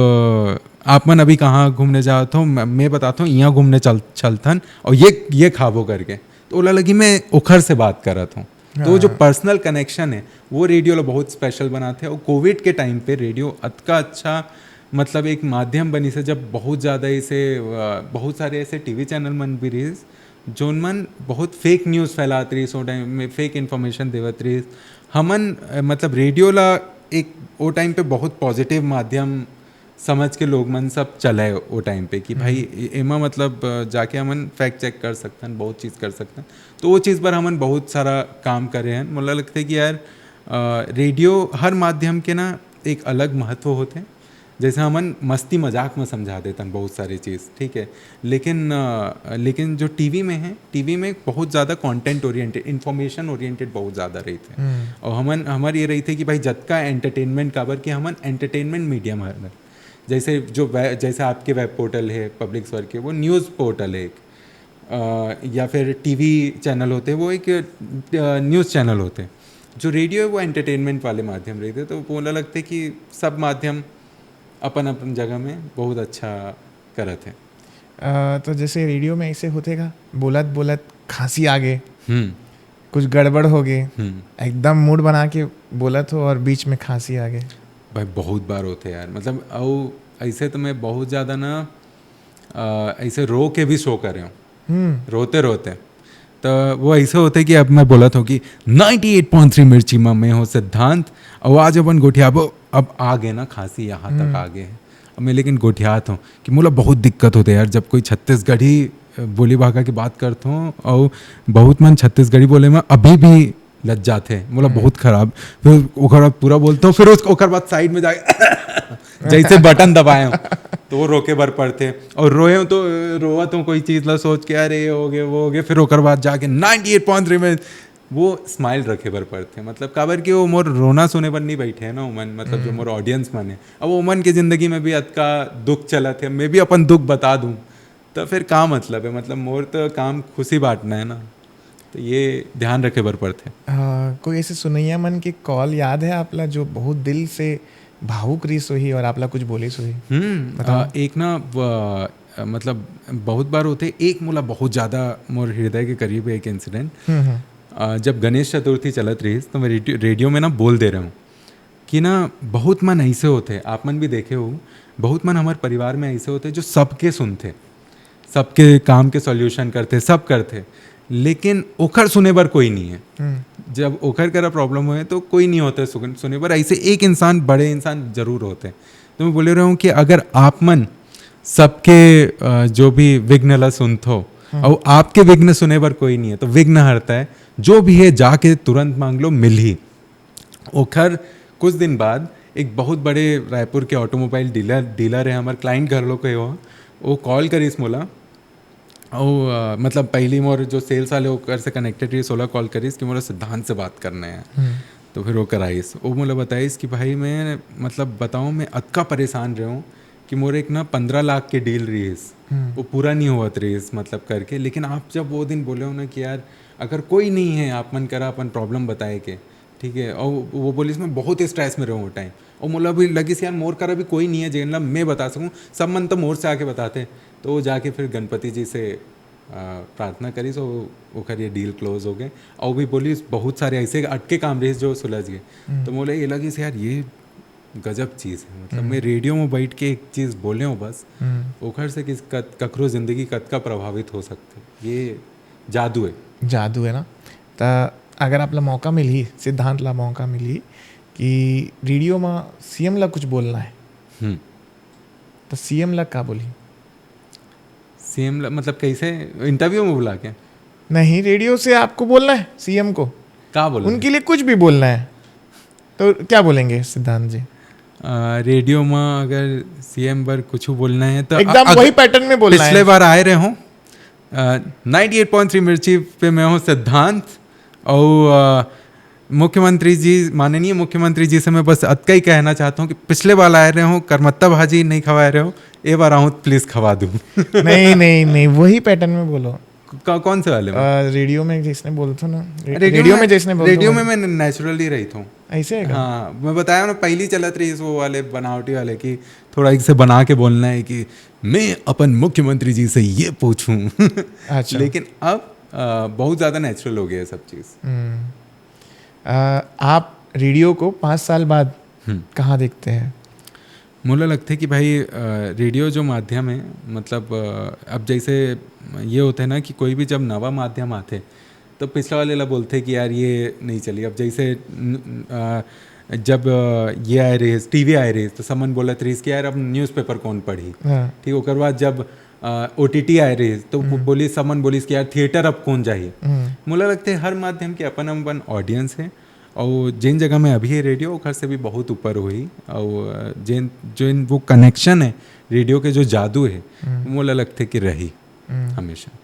अ, आप मन अभी कहाँ घूमने जात हो, मैं, मैं बताथों, यहाँ घूमने चल-, चलथन और ये, ये खाबो करके, तो ओला लगी मैं ओखर से बात करत हों। तो वो जो हाँ। पर्सनल कनेक्शन हे, वो रेडियो ला बहुत स्पेशल बनाथे। और कोविड के टाइम पे रेडियो अतका अच्छा, मतलब एक माध्यम बनिस हे, जब बहुत ज़्यादा ऐसे, अ, बहुत सारे ऐसे टीवी चैनल मन भी रहिस, जोन मन बहुत फेक न्यूज़ फैलात रहिस, वो टाइम में फेक इन्फॉर्मेशन देवत रहिस। हमन, अ, मतलब रेडियो ला एक वो टाइम पे बहुत पॉजिटिव माध्यम समझ के लोग मन सब चलाए वो टाइम पे कि भाई हम्म। ए-, एमा मतलब, अ, जाके हमन फैक्ट चेक कर सकथन, बहुत चीज़ कर सकथन। तो वो चीज़ पर हमन बहुत सारा काम करे हन। मोला लगथे कि यार, अ, रेडियो हर माध्यम के ना एक अलग महत्व होथे। जैसे हमन मस्ती मजाक में समझा देथन बहुत सारी चीज़, ठीक है, लेकिन अ, लेकिन जो टीवी में है, टीवी में बहुत ज़्यादा कंटेंट ओरिएंटेड, इन्फॉर्मेशन ओरिएंटेड बहुत ज़्यादा रहिथे। और हमन, हमर ये रहिथे कि भाई, जतका एंटरटेनमेंट, काबर कि हमन एंटरटेनमेंट मीडियम हरन। जैसे जो वे-, जैसे आपके वेब पोर्टल है पब्लिक स्वर के, वो न्यूज़ पोर्टल है एक, अ, या फिर टीवी चैनल होते, वो एक न्यूज़ चैनल होते। जो रेडियो है, वो एंटरटेनमेंट वाले माध्यम रहिथे। तो मोला लगथे कि सब माध्यम अपन अपन जगह में बहुत अच्छा करत है। अ, तो जैसे रेडियो में ऐसे होथे का, बोलत बोलत खांसी आ गे, हम्म। कुछ गड़बड़ हो गे, हम्म। एकदम मूड बना के बोलत हो और बीच में खांसी आ गे। भाई, बहुत बार होथे यार, मतलब, अउ ऐसे तो मैं बहुत ज़्यादा ना, अ, ऐसे रो के भी शो करे हूँ, हम्म। रोते रोते। तो वो ऐसे होथे कि अब मैं बोलत हूँ कि नाइंटी एट पॉइंट थ्री मिर्ची में मैं हूँ सिद्धांत, अउ आज अपन गोठियाबो, अब आ गे ना खांसी, यहाँ तक आ गे है। अब मैं लेकिन गोठियात हूँ कि मोला बहुत दिक्कत होथे यार, जब कोई छत्तीसगढ़ी बोली भाखा की बात करत हूँ, अउ बहुत मन छत्तीसगढ़ी बोले में अभी भी लज्जाथे, मोला बहुत खराब। फिर ओकर बाद पूरा बोलते हो, फिर उस, ओकर बाद साइड में जाके जैसे बटन दबाए हो, तो वो रोके बर पड़थे। और रोए हो तो, रोवत हो कोई चीज़ ला सोच के, "अरे, ये हो गए, वो हो गए", फिर ओकर बाद जाके नाइंटी एट पॉइंट थ्री में वो स्माइल रखे बर पड़थे। मतलब, काबर कि वो मोर रोना सुने बर नहीं बैठे हैं ना ओमन, मतलब, जो मोर ऑडियंस मन है। अब ओमन के ज़िंदगी में भी अतका दुख चलत है, मैं भी अपन दुख बता दूँ, तो फिर का मतलब है? मतलब, मोर तो काम खुशी बांटना है ना, तो ये ध्यान रखे बर पड़थे। हाँ, कोई ऐसे सुनैया मन के कॉल याद है आप ला, जो बहुत दिल से भावुक रिहिस होही और आप ला कुछ बोलिस होही? हम्म, बताओ। अ, एक ना, व-, अ, मतलब, बहुत बार होथे, एक मोला बहुत ज़्यादा मोर हृदय के करीब है एक इंसिडेंट। हम्म, हम्म। अ, जब गणेश चतुर्थी चलत रहिस, तो मैं रेडियो, रेडियो में ना बोल दे रहे हूँ कि ना, बहुत मन ऐसे होथे, आप मन भी देखे हो, बहुत मन हमारे परिवार में ऐसे होथे जो सबके सुनथे, सबके काम के सॉल्यूशन करथे, सब करथे, लेकिन ओखर सुने बर कोई नहीं है। हम्म। जब ओखर करा प्रॉब्लम होए, तो कोई नहीं होता सुन-, सुने बर। ऐसे एक इंसान, बड़े इंसान जरूर होते। तो मैं बोले रहे हूँ कि अगर आप मन सबके, अ, जो भी विघ्न ला सुनथो, हम्म। और आपके विघ्न सुने बर कोई नहीं है, तो विघ्न हरता है, जो भी है, जाके तुरंत मांग लो, मिलही। ओखर कुछ दिन बाद एक बहुत बड़े रायपुर के ऑटोमोबाइल डीलर, डीलर है, हमारे क्लाइंट घर लोग के हो, वो कॉल करिस मोला। और, अ, मतलब, पहली मोर जो सेल्स वाले ओकर से कनेक्टेड रहिस, ओला कॉल करिस कि मोला सिद्धांत से बात करना है। हम्म। तो फिर वो कराइस, वो मोला बताइस कि भाई, मैं, मतलब, बताऊँ, मैं अतका परेशान रहे हूँ कि मोर एक ना पंद्रह लाख के डील रहिस, हम्म। वो पूरा नहीं होवत रहिस, मतलब, करके। लेकिन आप जब वो दिन बोले हो ना कि यार, अगर कोई नहीं है आप मन करा अपन प्रॉब्लम बताए के, ठीक है, और वो बोलिस, मैं बहुत स्ट्रेस में रहूँ वो टाइम, और मोला भी लगिस, यार, मोर करा भी कोई नहीं है जेन ला मैं बता सकूँ, सब मन तो मोर से आके बताते। तो वो जाके फिर गणपति जी से, अ, प्रार्थना करिस, और ओकर ये डील क्लोज हो गए। और भी बोलिस, बहुत सारे ऐसे अटके काम रहिस जो सुलझ गए। हम्म। तो मोला ये लगिस, यार, ये गजब चीज़ है, मतलब, हम्म। मैं रेडियो में बैठ के एक चीज़ बोले हूँ बस, हम्म। ओखर से किस कत-, ककरो जिंदगी कतका प्रभावित हो सकते, ये जादू है। जादू है ना। त अगर आप ला मौका मिलही, सिद्धांत ला मौका मिलही कि रेडियो में सीएम ला कुछ बोलना है, हम्म। तो सीएम ला का बोलही? सीएम ला, मतलब, कैसे, इंटरव्यू में बुला के? नहीं, रेडियो से आपको बोलना है सीएम को, का बोलना है? उनके लिए कुछ भी बोलना है, तो क्या बोलेंगे सिद्धांत जी? अ, रेडियो में अगर सीएम बर कुछ बोलना है तो एकदम अग-, वही पैटर्न में बोलना पिछले है। बार आए रहे हो, अ, नाइंटी एट पॉइंट थ्री मिर्ची पे मैं हूँ सिद्धांत, और, अ, मुख्यमंत्री जी, माननीय मुख्यमंत्री जी से मैं बस अतका ही कहना चाहता हूँ कि पिछले बार आए रहे हो, करमत्ता भाजी नहीं खवाए रहे हो, ये बार आहूँ, प्लीज खवा दूँ। नहीं, नहीं, नहीं, वही पैटर्न में बोलो। क-, कौन से वाले में? अ, रेडियो में जैसने बोलथो ना, रे-, रेडियो रेडियो में, में जैसने बोलथो रेडियो ना। में मैं नेचुरली रहिथों। ऐसे है का? हाँ, मैं बताया ना, पहली चलत रहिस वो वाले बनावटी वाले कि थोड़ा एक से बना के बोलना है कि मैं अपन मुख्यमंत्री जी से ये पूछूं। अच्छा। लेकिन अब, अ, बहुत ज़्यादा नेचुरल हो गया है सब चीज़। हम्म। अ, आप रेडियो को पाँच साल बाद हम्म। कहाँ देखते हैं? मोला लगथे कि भाई, अ, रेडियो जो माध्यम है, मतलब, अ, अब जैसे ये होथे ना कि कोई भी जब नवा माध्यम आथे, तो पिछला वाले ला बोलथे कि यार, ये नहीं चली। अब जैसे न-, अ, जब, अ, ये आए रहिस, टीवी आए रहिस, तो सब मन बोलत रहिस कि यार, अब न्यूज़पेपर कौन पढ़ही? हाँ। ठीक, ओकर बाद जब, अ, ओटीटी आए रहिस, तो वो हम्म। बोलिस, सब मन बोलिस कि यार, थिएटर अब कौन जाही? हम्म। मोला लगथे हर माध्यम के अपन अपन ऑडियंस है, अउ जेन जगह में अभी हे रेडियो, ओखर से भी बहुत ऊपर होही। अउ, अ, जेन, जेन वो कनेक्शन है रेडियो के, जो जादू है, हम्म। मोला लगथे कि रही हम्म। हमेशा।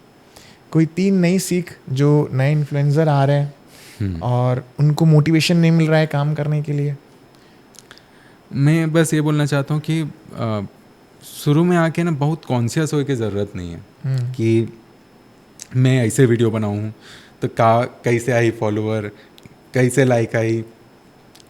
कोई तीन नई सीख जो नए इन्फ्लुएंसर आ रहे हैं हम्म। और उनको मोटिवेशन नहीं मिल रहा है काम करने के लिए? मैं बस ये बोलना चाहता हूँ कि, अ, शुरू में आके ना बहुत कॉन्शियस होए के ज़रूरत नहीं है हम्म। कि मैं ऐसे वीडियो बनाऊँ तो का, कैसे आई फॉलोअर, कैसे लाइक आई,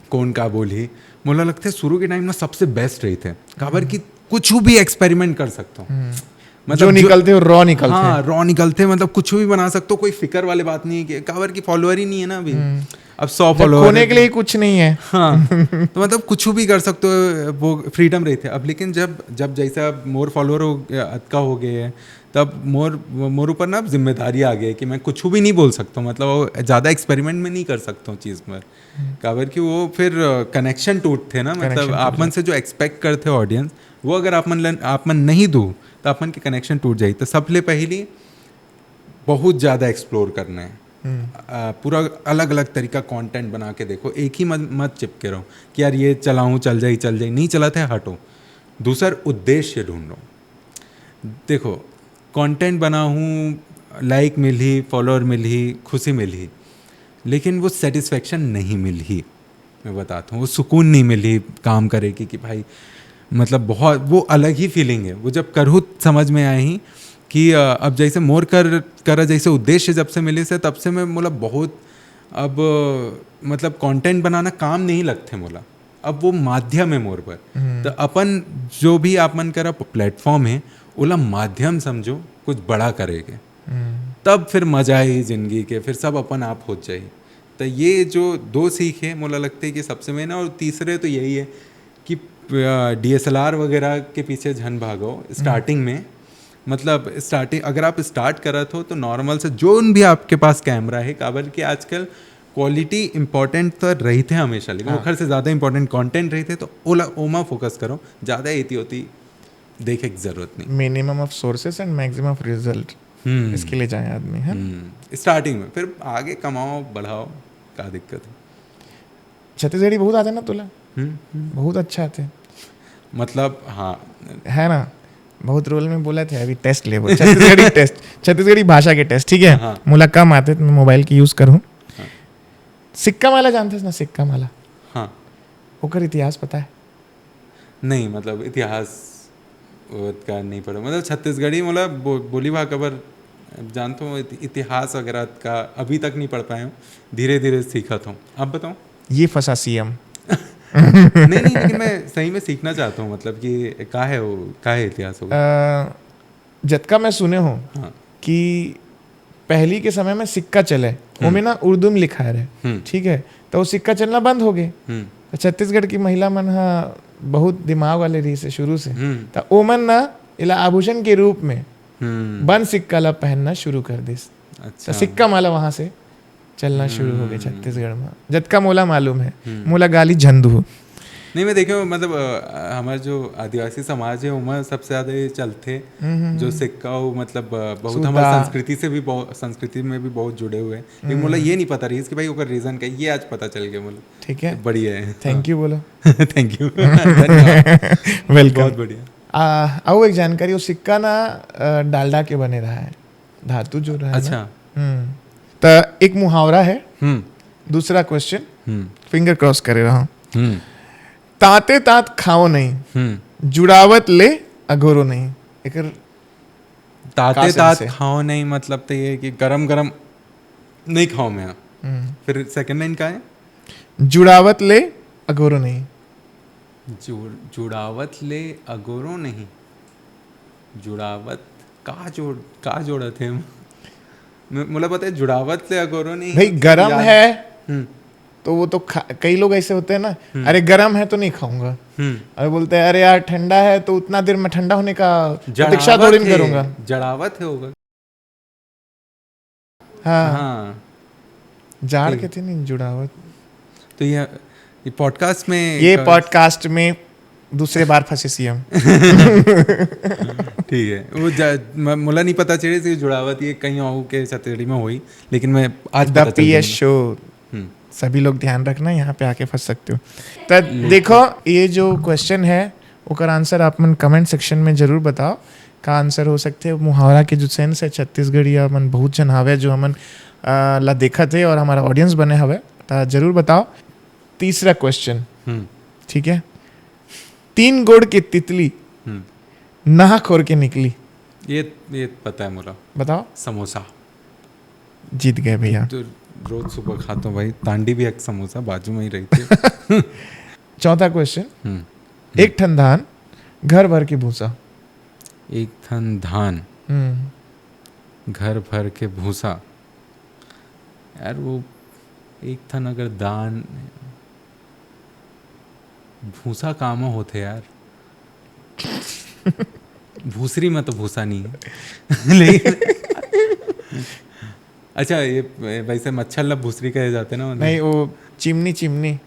कौन का बोलही। मोला लगथे शुरू के टाइम ना सबसे बेस्ट रहिथे, काबर कि कुछ भी एक्सपेरिमेंट कर सकथो। हम्म। मतलब जो जो निकलथे, वो रॉ निकलथे। हाँ, रॉ निकलथे, मतलब कुछ भी बना सकथो, कोई फिकर वाले बात नहीं है कि, काबर कि फॉलोअर ही नहीं है ना अभी। हम्म। अब सौ जब फॉलोअर खोने है के लिए तो कुछ नहीं है। हाँ, तो मतलब कुछ भी कर सकथो, वो फ्रीडम रहिथे। अब लेकिन जब, जब जैसे अब मोर फॉलोअर हो, अतका हो गए हैं, तब मोर, मोर ऊपर ना अब जिम्मेदारी आ गई है कि मैं कुछ भी नहीं बोल सकता हूँ, मतलब वो ज़्यादा एक्सपेरिमेंट में नहीं कर सकता हूँ चीज़ पर। हम्म। काबर कि वो फिर, अ, कनेक्शन टूटथे ना, मतलब कनेक्शन टूट आप मन जाथे। से जो एक्सपेक्ट करथे ऑडियंस, वो अगर आप मन लन-, आप मन नहीं दो, तो आप मन के कनेक्शन टूट जाही। तो सबले पहली बहुत ज़्यादा एक्सप्लोर करना है। हम्म। अ, पूरा अलग-अलग तरीका कंटेंट बना के देखो, एक ही मत, मत चिपके रहो कि यार ये चलाऊँ, चल जाई, चल जाई, नहीं चलत है, हटो। दूसर उद्देश्य ढूंढो। देखो, कंटेंट बनाहूँ, लाइक मिलही, फॉलोअर मिलही, खुशी मिलही, लेकिन वो सेटिस्फैक्शन नहीं मिलही। मैं बताता हूँ, वो सुकून नहीं मिलही काम करे के कि भाई, मतलब बहुत वो अलग ही फीलिंग है। वो जब करहूँ समझ में आही कि, अ, अब जैसे मोर कर, करा जैसे उद्देश्य जब से मिलिस हे, तब से मैं, मोला बहुत अब, मतलब कंटेंट बनाना काम नहीं लगथे मोला। अब वो माध्यम है मोर बर। हम्म। तो अपन जो भी आप मन करा प्लेटफॉर्म है, ओला माध्यम समझो कुछ बड़ा करे के। हम्म। तब फिर मजा आही जिंदगी के, फिर सब अपन आप हो जाही। तो ये जो दो सीख है, मोला लगथे कि सबसे मेन, और तीसरे तो यही है कि, अ, डीएसएलआर वगैरह के पीछे झन भागो स्टार्टिंग में। मतलब स्टार्टिंग, अगर आप स्टार्ट करत हो तो नॉर्मल से जोन भी आपके पास कैमरा है, काबर कि आजकल क्वालिटी इंपॉर्टेंट तो रहिथे हमेशा, लेकिन हाँ। ओखर से ज़्यादा इंपॉर्टेंट कंटेंट रहिथे, तो ओला, ओमा फोकस करो, ज़्यादा एती ओती देखे की जरूरत नहीं। Minimum of sources and maximum of result, हम्म। इसके लिए जाए आदमी, है ना? हम्म। स्टार्टिंग में, फिर आगे कमाओ, बढ़ाओ, का दिक्कत है? छत्तीसगढ़ी बहुत आथे ना तोला? हम्म, हम्म। बहुत अच्छा आथे। मतलब, हाँ। है ना? बहुत रोल में बोलथे, अभी टेस्ट लेबो। छत्तीसगढ़ी टेस्ट, छत्तीसगढ़ी भाषा के टेस्ट, ठीक है? हाँ। मोला कम आथे, तो मैं मोबाइल के यूज़ करूँ। हाँ। सिक्का माला जानथस ना, सिक्का माला? हाँ। ओकर इतिहास पता है? नहीं, मतलब, इतिहास ओतका नहीं पढ़ो। मतलब, छत्तीसगढ़ी, मतलब, बो-, बोली भाखा बर जानथो, इत-, इतिहास वगैरह का अभी तक नहीं पढ़ पाए हूँ, धीरे-धीरे सीखत हूँ। आप बताओ? ये फंसा सीएम। नहीं, नहीं, लेकिन मैं सही में सीखना चाहता हूँ, मतलब, कि का है वो, का है इतिहास वगैरह? अ, जतका मैं सुने हूँ हाँ। कि पहली के समय में सिक्का चले, हम्म। ओमे ना उर्दू में लिखाए रहे, हम्म। ठीक है, तो वो सिक्का चलना बंद हो गए। हम्म। तो छत्तीसगढ़ की महिला मन हा बहुत दिमाग वाले रहिस हे शुरू से, हम्म। तो ओमन ना एला आभूषण के रूप में हम्म। बंद सिक्का ला पहनना शुरू कर दिस। अच्छा। तो सिक्का माला वहाँ से चलना शुरू हो गए हम्म। छत्तीसगढ़ में, जतका मोला मालूम है। हम्म। मोला गाली झन दुहू। नहीं, मैं देखे हूँ, मतलब, अ, हमारे जो आदिवासी समाज है, ओमा सबसे ज्यादा ये चलथे, हम्म, हम्म, जो हम्म। सिक्का हो, मतलब, अ, बहुत सूता। हमारी संस्कृति से भी बहुत, संस्कृति में भी बहुत जुड़े हुए हैं। लेकिन हम्म। मोला ये नहीं पता रहिस कि भाई ओकर रीजन का, ये आज पता चल गया मोला। ठीक है। बढ़िया है। Thank you बोलो। Thank you। धन्यवाद। Welcome। बहुत बढ़िया। आ, अउ एक जानकारी, वो सिक्का ना, अ, डालडा के बने रहा है, धातु जो रहा है ना। अच्छा। हम्म। तो एक मुहावरा है, हम्म। दूसरा क्वेश्चन, हम्म। फिंगर क्रॉस करे रहो। हम्म। ताते तात खाओ नहीं, हम्म। जुड़ावत ले अगोरो नहीं। एकर ताते का तात सेंस है? खाओ नहीं, मतलब तो ये है कि गरम गरम नहीं खाओ मैं। हम्म। फिर सेकंड लाइन का है? जुड़ावत ले अगोरो नहीं। जुड़-, जुड़ावत ले अगोरो नहीं। जुड़ावत का जोड़, का जोड़त है? म-, मोला पता है, जुड़ावत ले अगोरो नहीं, भाई, मतलब, गरम यार। है, हम्म। तो वो तो खा-, कई लोग ऐसे होते हैं ना, हम्म। "अरे, गरम है तो नहीं खाऊंगा।" हम्म। अरे, बोलते हैं, "अरे यार, ठंडा है तो उतना देर में ठंडा होने का प्रतीक्षा जड़ावत थोड़ी ना है, करूंगा।" जड़ावत है होगा। हाँ। हाँ। जाड़ ठीक। कहते नहीं, जुड़ावत। तो ये, ये पॉडकास्ट में ये एक पॉडकास्ट में दूसरे बार फंसे सीएम। ठीक है, वो जा-, म-, मोला नहीं पता चले कि जुड़ावत ये कहीं और के छत्तीसगढ़ी में होई, लेकिन मैं आज द पता चल गया पीएस मुझे। शो। हम्म, सभी लोग ध्यान रखना, यहाँ पे आके फंस सकते हो। तो देखो, ये जो क्वेश्चन है, ओकर आंसर आप मन कमेंट सेक्शन में जरूर बताओ। का आंसर हो सकथे? मुहावरा के जो सेंस है, छत्तीसगढ़िया मन बहुत झन हावय जो हमन, आ, ला देखत हे और हमारा ऑडियंस बने हवय, त जरूर बताओ। तीसरा क्वेश्चन, हम्म। ठीक है, तीन गोड़ के तितली हम्म। नहा खोर के निकली, ये ये पता है मोला। बताओ। समोसा। जीत गए भैया। तो रोज सुबह खाता हूँ भाई, तांडी भी एक समोसा बाजू में ही रहती है। चौथा क्वेश्चन, हम्म। एक ठन धान, घर भर के भूसा। एक ठन धान, हम्म। घर भर के भूसा। यार, वो एक ठन अगर धान, भूसा कामा होथे यार। भूसरी में तो भूसा नहीं है। नहीं। अच्छा, ये वैसे मच्छर ला भूसरी कहे जाते ना, मतलब। नहीं, वो चिमनी, चिमनी।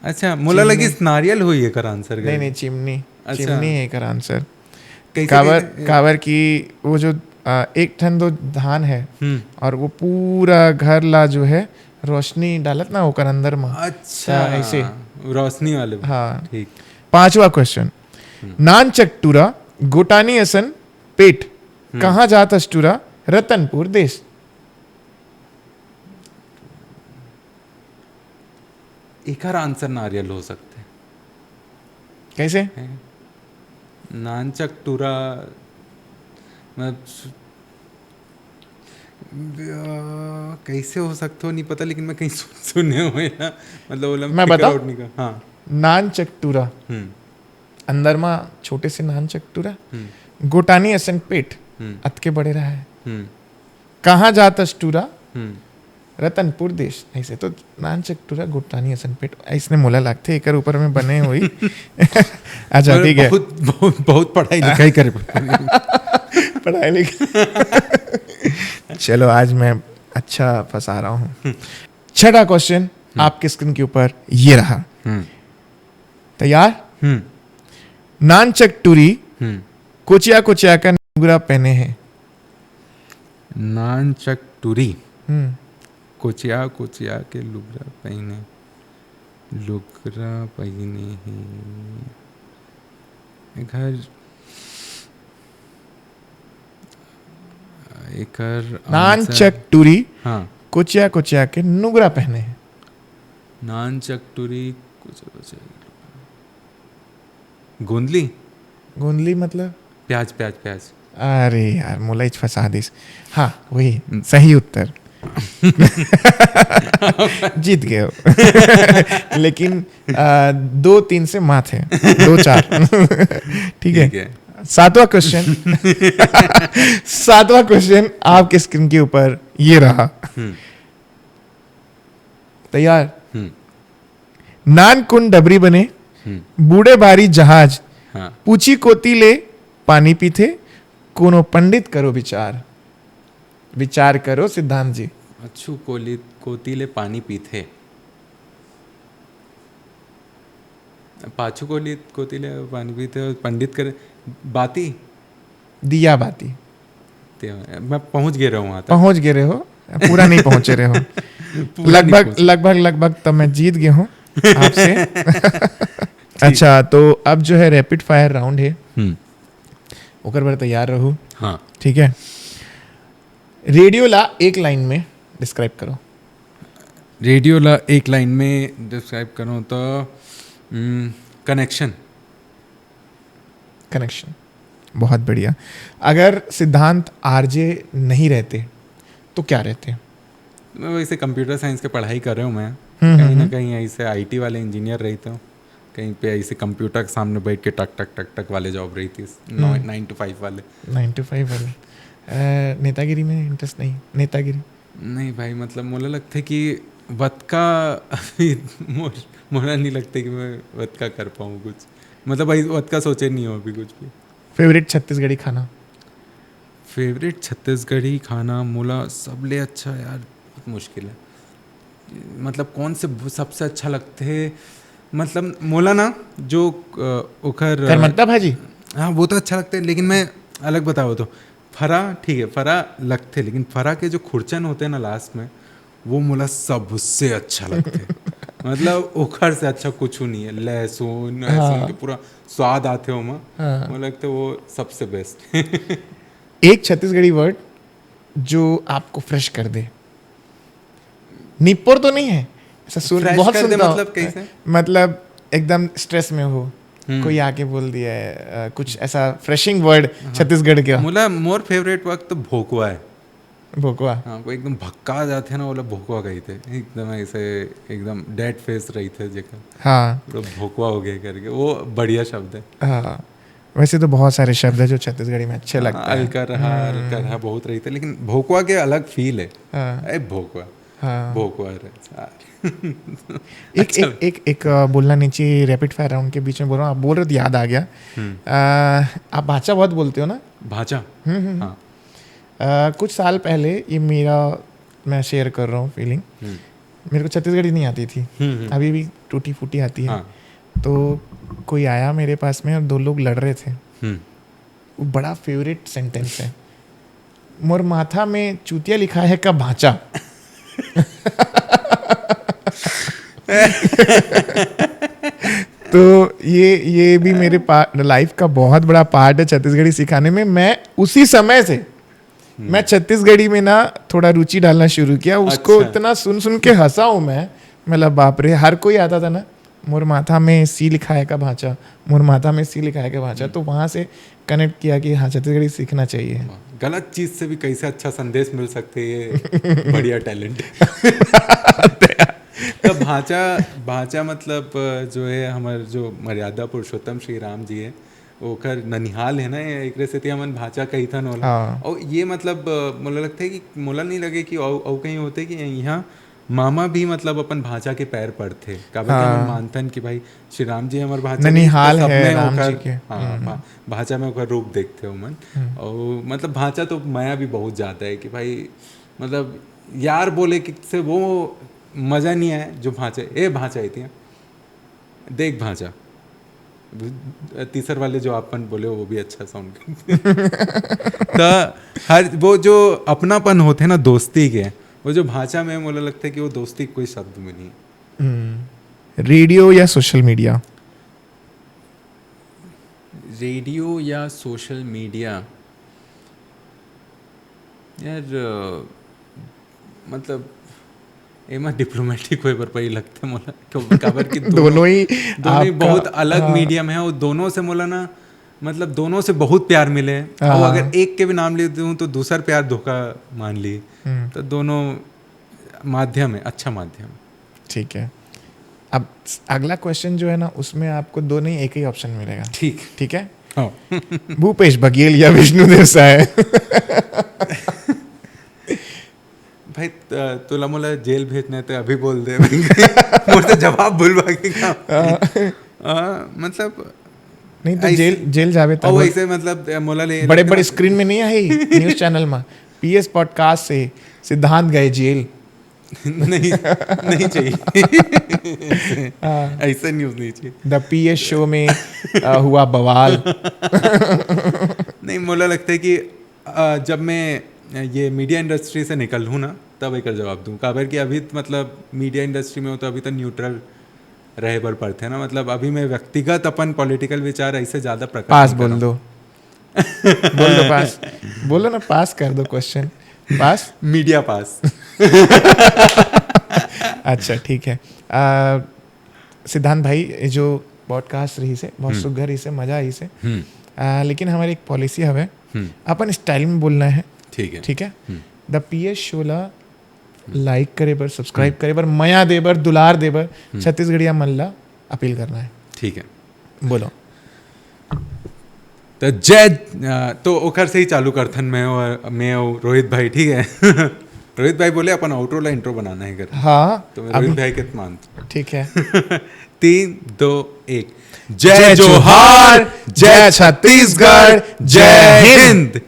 अच्छा, मोला चिमनी। लगिस नारियल होही एकर आंसर। नहीं, नहीं, चिमनी। अच्छा। चिमनी है एकर आंसर। कैसे, काबर, कैसे? काबर कि वो जो, आ, एक ठन दो धान है हम्म। और वो पूरा घर ला जो है रोशनी डालत ना ओकर अंदर में। अच्छा, ऐसे। रोशनी वाले। हाँ। ठीक। पांचवा क्वेश्चन, हम्म। नान चकटूरा, गोटानी असन पेट, हम्म। कहाँ जात अस टूरा? रतनपुर देश। एकर आंसर नारियल हो सकथे। कैसे? हैं? नान चकटूरा, मतलब, सु- अ, कैसे हो सकथे, नहीं पता, लेकिन मैं कहीं सुन, सुने हुए ना, मतलब, ओला मैं figure बताऊं? out नहीं कर, हाँ। नान चकटूरा, हम्म। अंदर मा छोटे से नान चकटूरा, हम्म। गोटानी असन पेट, हम्म। अतके बड़े रहा है। हम्म। कहाँ जात अस टूरा? हम्म। रतनपुर देश। ऐसे तो नान चकटूरा, गोटानी असन पेट, ऐसने मोला लागथे, एकर ऊपर में बने हुई। अच्छा, मतलब, ठीक है। बहुत, बहुत, बहुत पढ़ाई लिखाई करे। पढ़ाई लिखाई। चलो, आज मैं अच्छा फंसा रहा हूँ। छठा क्वेश्चन आपके स्क्रीन के ऊपर ये रहा। हम्म। तैयार? हम्म। नान चकटूरी हम्म। कोचिया कोचिया का नुगरा पहने हैं। नान चकटूरी हम्म। कोचिया कोचिया के लुगरा पहिने, लुगरा पहिने हे। एकर, एकर नान आंसर चकटूरी हाँ। कोचिया कोचिया के नुगरा पहने हैं। नान चकटूरी, कुछ, कुछ, गोंदली। गोंदली मतलब? प्याज, प्याज, प्याज। अरे यार, मोला इच फंसा दिस। हाँ, वही हम्म। सही उत्तर। जीत गए हो। लेकिन आ, दो तीन से मात है, दो चार। ठीक है। ठीक है। सातवां क्वेश्चन। सातवां क्वेश्चन आपके स्क्रीन के ऊपर ये रहा। हम्म। तैयार? हम्म। नान कुन डबरी बने, हम्म। बूढ़े भारी जहाज, हाँ। पूछी कोती ले पानी पीथे, कोनो पंडित करो विचार। विचार करो सिद्धांत जी। अच्छू कोली, कोती ले पानी पीथे। पाछू कोली, कोती ले पानी पीथे, पंडित करे बाती। दिया बाती। ते, मैं पहुंच गए रहूँ वहाँ तक। पहुंच गए रहे हो, पूरा नहीं पहुंचे रहे हो। पूरा नहीं लगभग, पहुंचे। लगभग, लगभग तो मैं जीत गया हूँ आपसे। अच्छा, तो अब जो है रैपिड फायर राउंड है, हम्म। ओकर बर तैयार रहू। हाँ। ठीक है, रेडियो ला एक लाइन में डिस्क्राइब करो। रेडियो ला एक लाइन में डिस्क्राइब करूँ तो, हम्म, कनेक्शन। कनेक्शन। बहुत बढ़िया। अगर सिद्धांत आरजे नहीं रहते तो क्या रहते? मैं वैसे कंप्यूटर साइंस के पढ़ाई कर रहे हूँ मैं। हम्म, कहीं हम्म, ना हम्म। कहीं ऐसे आईटी वाले इंजीनियर रहते हूँ, कहीं पे ऐसे कंप्यूटर के सामने बैठ के टक टक टक टक वाले जॉब रहती है, हम्म। नाइन टू फाइव वाले। नाइन टू फाइव वाले। अ, नेतागिरी में इंटरेस्ट नहीं? नेतागिरी? नहीं भाई, मतलब, मोला लगथे कि वतका अभी मोर-, मोला नहीं लगता कि मैं वतका कर पाऊँ कुछ। मतलब भाई, वतका सोचे नहीं हूँ अभी कुछ भी। फेवरेट छत्तीसगढ़ी खाना? फेवरेट छत्तीसगढ़ी खाना मोला सबले अच्छा, यार, बहुत मुश्किल है। मतलब, कौन से ब-, सबसे अच्छा लगथे? मतलब, मोला ना, जो, अ, ओखर, अ, करमत्ता भाजी? हाँ, वो तो अच्छा लगता है, लेकिन मैं अलग बताओ तो, फरा, ठीक है, फरा लगथे, लेकिन फरा के जो खुरचन होते हैं ना लास्ट में, वो मोला सबसे अच्छा लगथे। मतलब ओखर से अच्छा कुछ नहीं है। लहसुन, लहसुन हाँ। के पूरा स्वाद आथे ओमा। हाँ। मोला लगथे वो सबसे बेस्ट। एक छत्तीसगढ़ी वर्ड जो आपको फ्रेश कर दे। निपोर तो नहीं है, ऐसा सुन फ्रेश बहुत कर दे सुनता हूँ। मतलब कैसे? मतलब एकदम स्ट्रेस में हो, हम्म। कोई आके बोल दिया है अ, कुछ ऐसा फ्रेशिंग वर्ड छत्तीसगढ़ का। मोला मोर फेवरेट वर्ड तो भोकवा है। भोकवा। हाँ, कोई एकदम भक्का जाथे ना, ओला भोकवा कहिथे। एकदम ऐसे, एकदम डेड फेस रहिथे जेकर, हाँ। पूरा भोकवा हो गया करके, वो बढ़िया शब्द है। हाँ, वैसे तो बहुत सारे शब्द है जो छत्तीसगढ़ी में अच्छे लगते हैं। अलका रहा, अलका रहा बहुत रहिथे, लेकिन भोकवा के अलग फील है। हाँ। ए भोकवा, हाँ। भोकवा रे। एक एक एक एक अ, बोलना नहीं चाहिए, रैपिड फायर राउंड के बीच में बोल रहा हूँ, आप बोल रहे हो तो याद आ गया। हम्म। अ, आप भाचा बहुत बोलते हो ना? भाचा। हम्म हम्म। हाँ। अ, कुछ साल पहले, ये मेरा, मैं शेयर कर रहा हूँ फीलिंग। हम्म। मेरे को छत्तीसगढ़ी नहीं आती थी, हम्म, हम्म। अभी भी टूटी फूटी आती है। हाँ। तो कोई आया मेरे पास में और दो लोग लड़ रहे थे। हम्म। वो बड़ा फेवरेट सेंटेंस है, "मोर माथा में चूतिया लिखा है का भांचा।" तो ये ये भी मेरे लाइफ का बहुत बड़ा पार्ट है छत्तीसगढ़ी सिखाने में। मैं उसी समय से मैं छत्तीसगढ़ी में ना थोड़ा रुचि डालना शुरू किया। उसको अच्छा। इतना सुन सुन के हंसा हूँ मैं, मतलब बाप रे, हर कोई आता था ना, "मोर माथा में सी लिखा है का भांचा, मोर माथा में सी लिखा है का भांचा।" तो वहाँ से कनेक्ट किया कि हाँ, छत्तीसगढ़ी सीखना चाहिए। गलत चीज से भी कैसे अच्छा संदेश मिल सकते, ये बढ़िया टैलेंट। तो भांचा, भांचा मतलब जो है हमारे जो मर्यादा पुरुषोत्तम श्री राम जी है, ओकर ननिहाल है ना, एकरे सेती हमन भांचा कहिथन ओला। हाँ। और ये मतलब अ, मोला लगता है कि मोला नहीं लगे कि अउ अउ कहीं होते कि यहाँ मामा भी मतलब अपन भांचा के पैर पड़थे, काबर कि हाँ। हमन मानथन कि भाई श्री राम जी हमर भांचा ननिहाल नहीं, तो सब है में राम जी ओकर, के। हाँ, हम्म। भा, भांचा में ओकर रूप देखथे ओमन। हम्म। और मतलब भांचा तो मया भी बहुत जाता है कि भाई मतलब यार बोले कि से वो मजा नहीं आए जो भांचा, ए भांचा इतिया देख भांचा। तीसर वाले जो अपन बोले वो भी अच्छा साउंड। तो हर वो जो अपनापन होते ना दोस्ती के, वो जो भांचा में मोला लगता है कि वो दोस्ती कोई शब्द में नहीं है। हम्म। रेडियो या सोशल मीडिया? रेडियो या सोशल मीडिया? यार अ, मतलब एमा डिप्लोमेटिक होए बर पड़ी लगथे मोला, क्यों- काबर कि दोनों ही दोनों ही आपका- बहुत अलग हाँ। मीडियम है और दोनों से मोला ना मतलब दोनों से बहुत प्यार मिले है। हाँ, और हाँ। अगर एक के भी नाम ले दूँ तो दूसर प्यार धोखा मान ली। हम्म। तो दोनों माध्यम है, अच्छा माध्यम। ठीक है, अब अगला क्वेश्चन जो है ना, उसमें आपको दो नहीं, एक ही ऑप्शन मिलेगा। ठीक। ठीक है, हाँ। भूपेश बघेल या विष्णुदेव साय? भाई त- तोला मोला जेल भेजना है तो अभी बोल दे। मोर से जवाब भूलवा के का? आ, मतलब नहीं तो ऐसे- जेल, जेल जावे और तब। वैसे मतलब मोला ले बड़े बड़े स्क्रीन में नहीं आई न्यूज चैनल में, पीएस पॉडकास्ट से सिद्धांत गए जेल। नहीं, नहीं चाहिए। हाँ। ऐसा न्यूज नहीं चाहिए। द पीएस शो में अ, हुआ बवाल। नहीं, मोला लगता है कि अ, जब मैं ये मीडिया इंडस्ट्री से निकल हूँ ना, तब एक जवाब दूँ। काबर कि अभी त- मतलब मीडिया इंडस्ट्री में हो तो अभी तो न्यूट्रल रहे बर पड़थे ना। मतलब अभी मैं व्यक्तिगत अपन पॉलिटिकल विचार ऐसे ज्यादा प्रकट पास नहीं बोल करता। दो, बोल दो पास, बोलो ना, पास कर दो क्वेश्चन, पास। मीडिया पास। अच्छा, ठीक है। आ, सिद्धांत भाई, ये जो पॉडकास्ट रहिसे बहुत सुघर रहिसे, मजा आइसे। हम्म। आ, लेकिन हमारी एक पॉलिसी हवे, हम्म। अपन स्टाइल में बोलना है। ठीक है। ठीक है, हम्म। द पीएस शो ला लाइक करे बर, सब्सक्राइब करे बर, मया दे बर, दुलार दे बर छत्तीसगढ़िया मन ला अपील करना है। ठीक है। बोलो। तो जय अ, तो ओकर से ही चालू करथन। मैं और मैं और रोहित भाई, ठीक है। रोहित भाई बोले अपन आउटरो ला इंट्रो बनाना है कर। हाँ, तो मैं अभी- रोहित भाई के मानत। ठीक है। तीन, दो, एक। जय जोहार, जय छत्तीसगढ़, जय हिंद।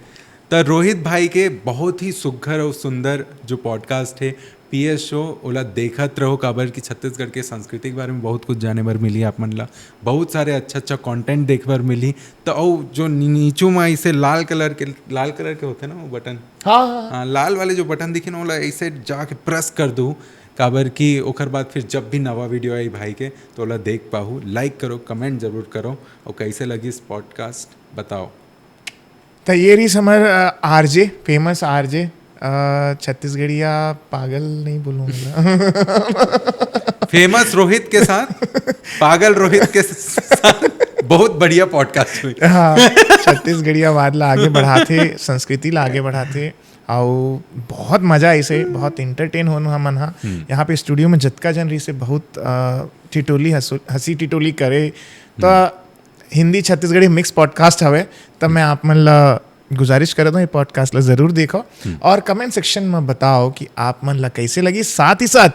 तो रोहित भाई के बहुत ही सुघर और सुंदर जो पॉडकास्ट है, पीएस शो, ओला देखत रहो, काबर कि छत्तीसगढ़ के संस्कृति के बारे में बहुत कुछ जाने बर मिली आप मन ला। बहुत सारे अच्छा अच्छा कंटेंट देखे बर मिली। तो अउ जो नी-, नीचू में ऐसे लाल कलर के, लाल कलर के होते ना वो बटन, हाँ, हाँ, हाँ, लाल वाले जो बटन दिखे ना, ओला ऐसे जाके प्रेस कर दू, काबर कि ओकर बाद फिर जब भी नवा वीडियो आई भाई के, तो ओला देख पाहू। लाइक करो, कमेंट जरूर करो, और कैसे लगी इस पॉडकास्ट बताओ। तो ये रही हमर आरजे, फेमस आरजे, छत्तीसगढ़िया पागल नहीं बोलूँगा। फेमस रोहित के साथ, पागल रोहित के साथ बहुत बढ़िया पॉडकास्ट हुई। हाँ, छत्तीसगढ़िया बात ला आगे बढ़ाथे, संस्कृति ला आगे बढ़ाथे, अउ बहुत मजा आइसे, बहुत एंटरटेन होन हमन हा। यहाँ पे स्टूडियो में जतका जन रहिसे बहुत अ, ठिठोली हंसो-, हंसी ठिठोली करे। तो हिंदी छत्तीसगढ़ी मिक्स पॉडकास्ट हवे, तो मैं आप मन ला गुजारिश करत हूँ, ये पॉडकास्ट ला जरूर देखो और कमेंट सेक्शन में बताओ कि आप मन ला कैसे लगी। साथ ही साथ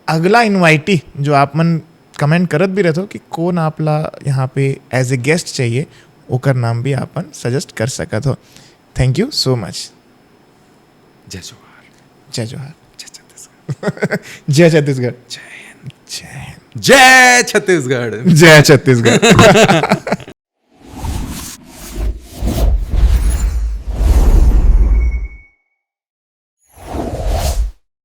अगला इनवाइटी जो आप मन कमेंट करत भी रहते हो कि कौन आप ला यहाँ पे एज ए गेस्ट चाहिए, ओकर नाम भी आप मन सजेस्ट कर सकत हो। Thank you so much। जय जोहार। जय जोहार। जय छत्तीसगढ़। जय छत्तीसगढ़। जय हिंद। जय हिंद। जय छत्तीसगढ़। जय छत्तीसगढ़।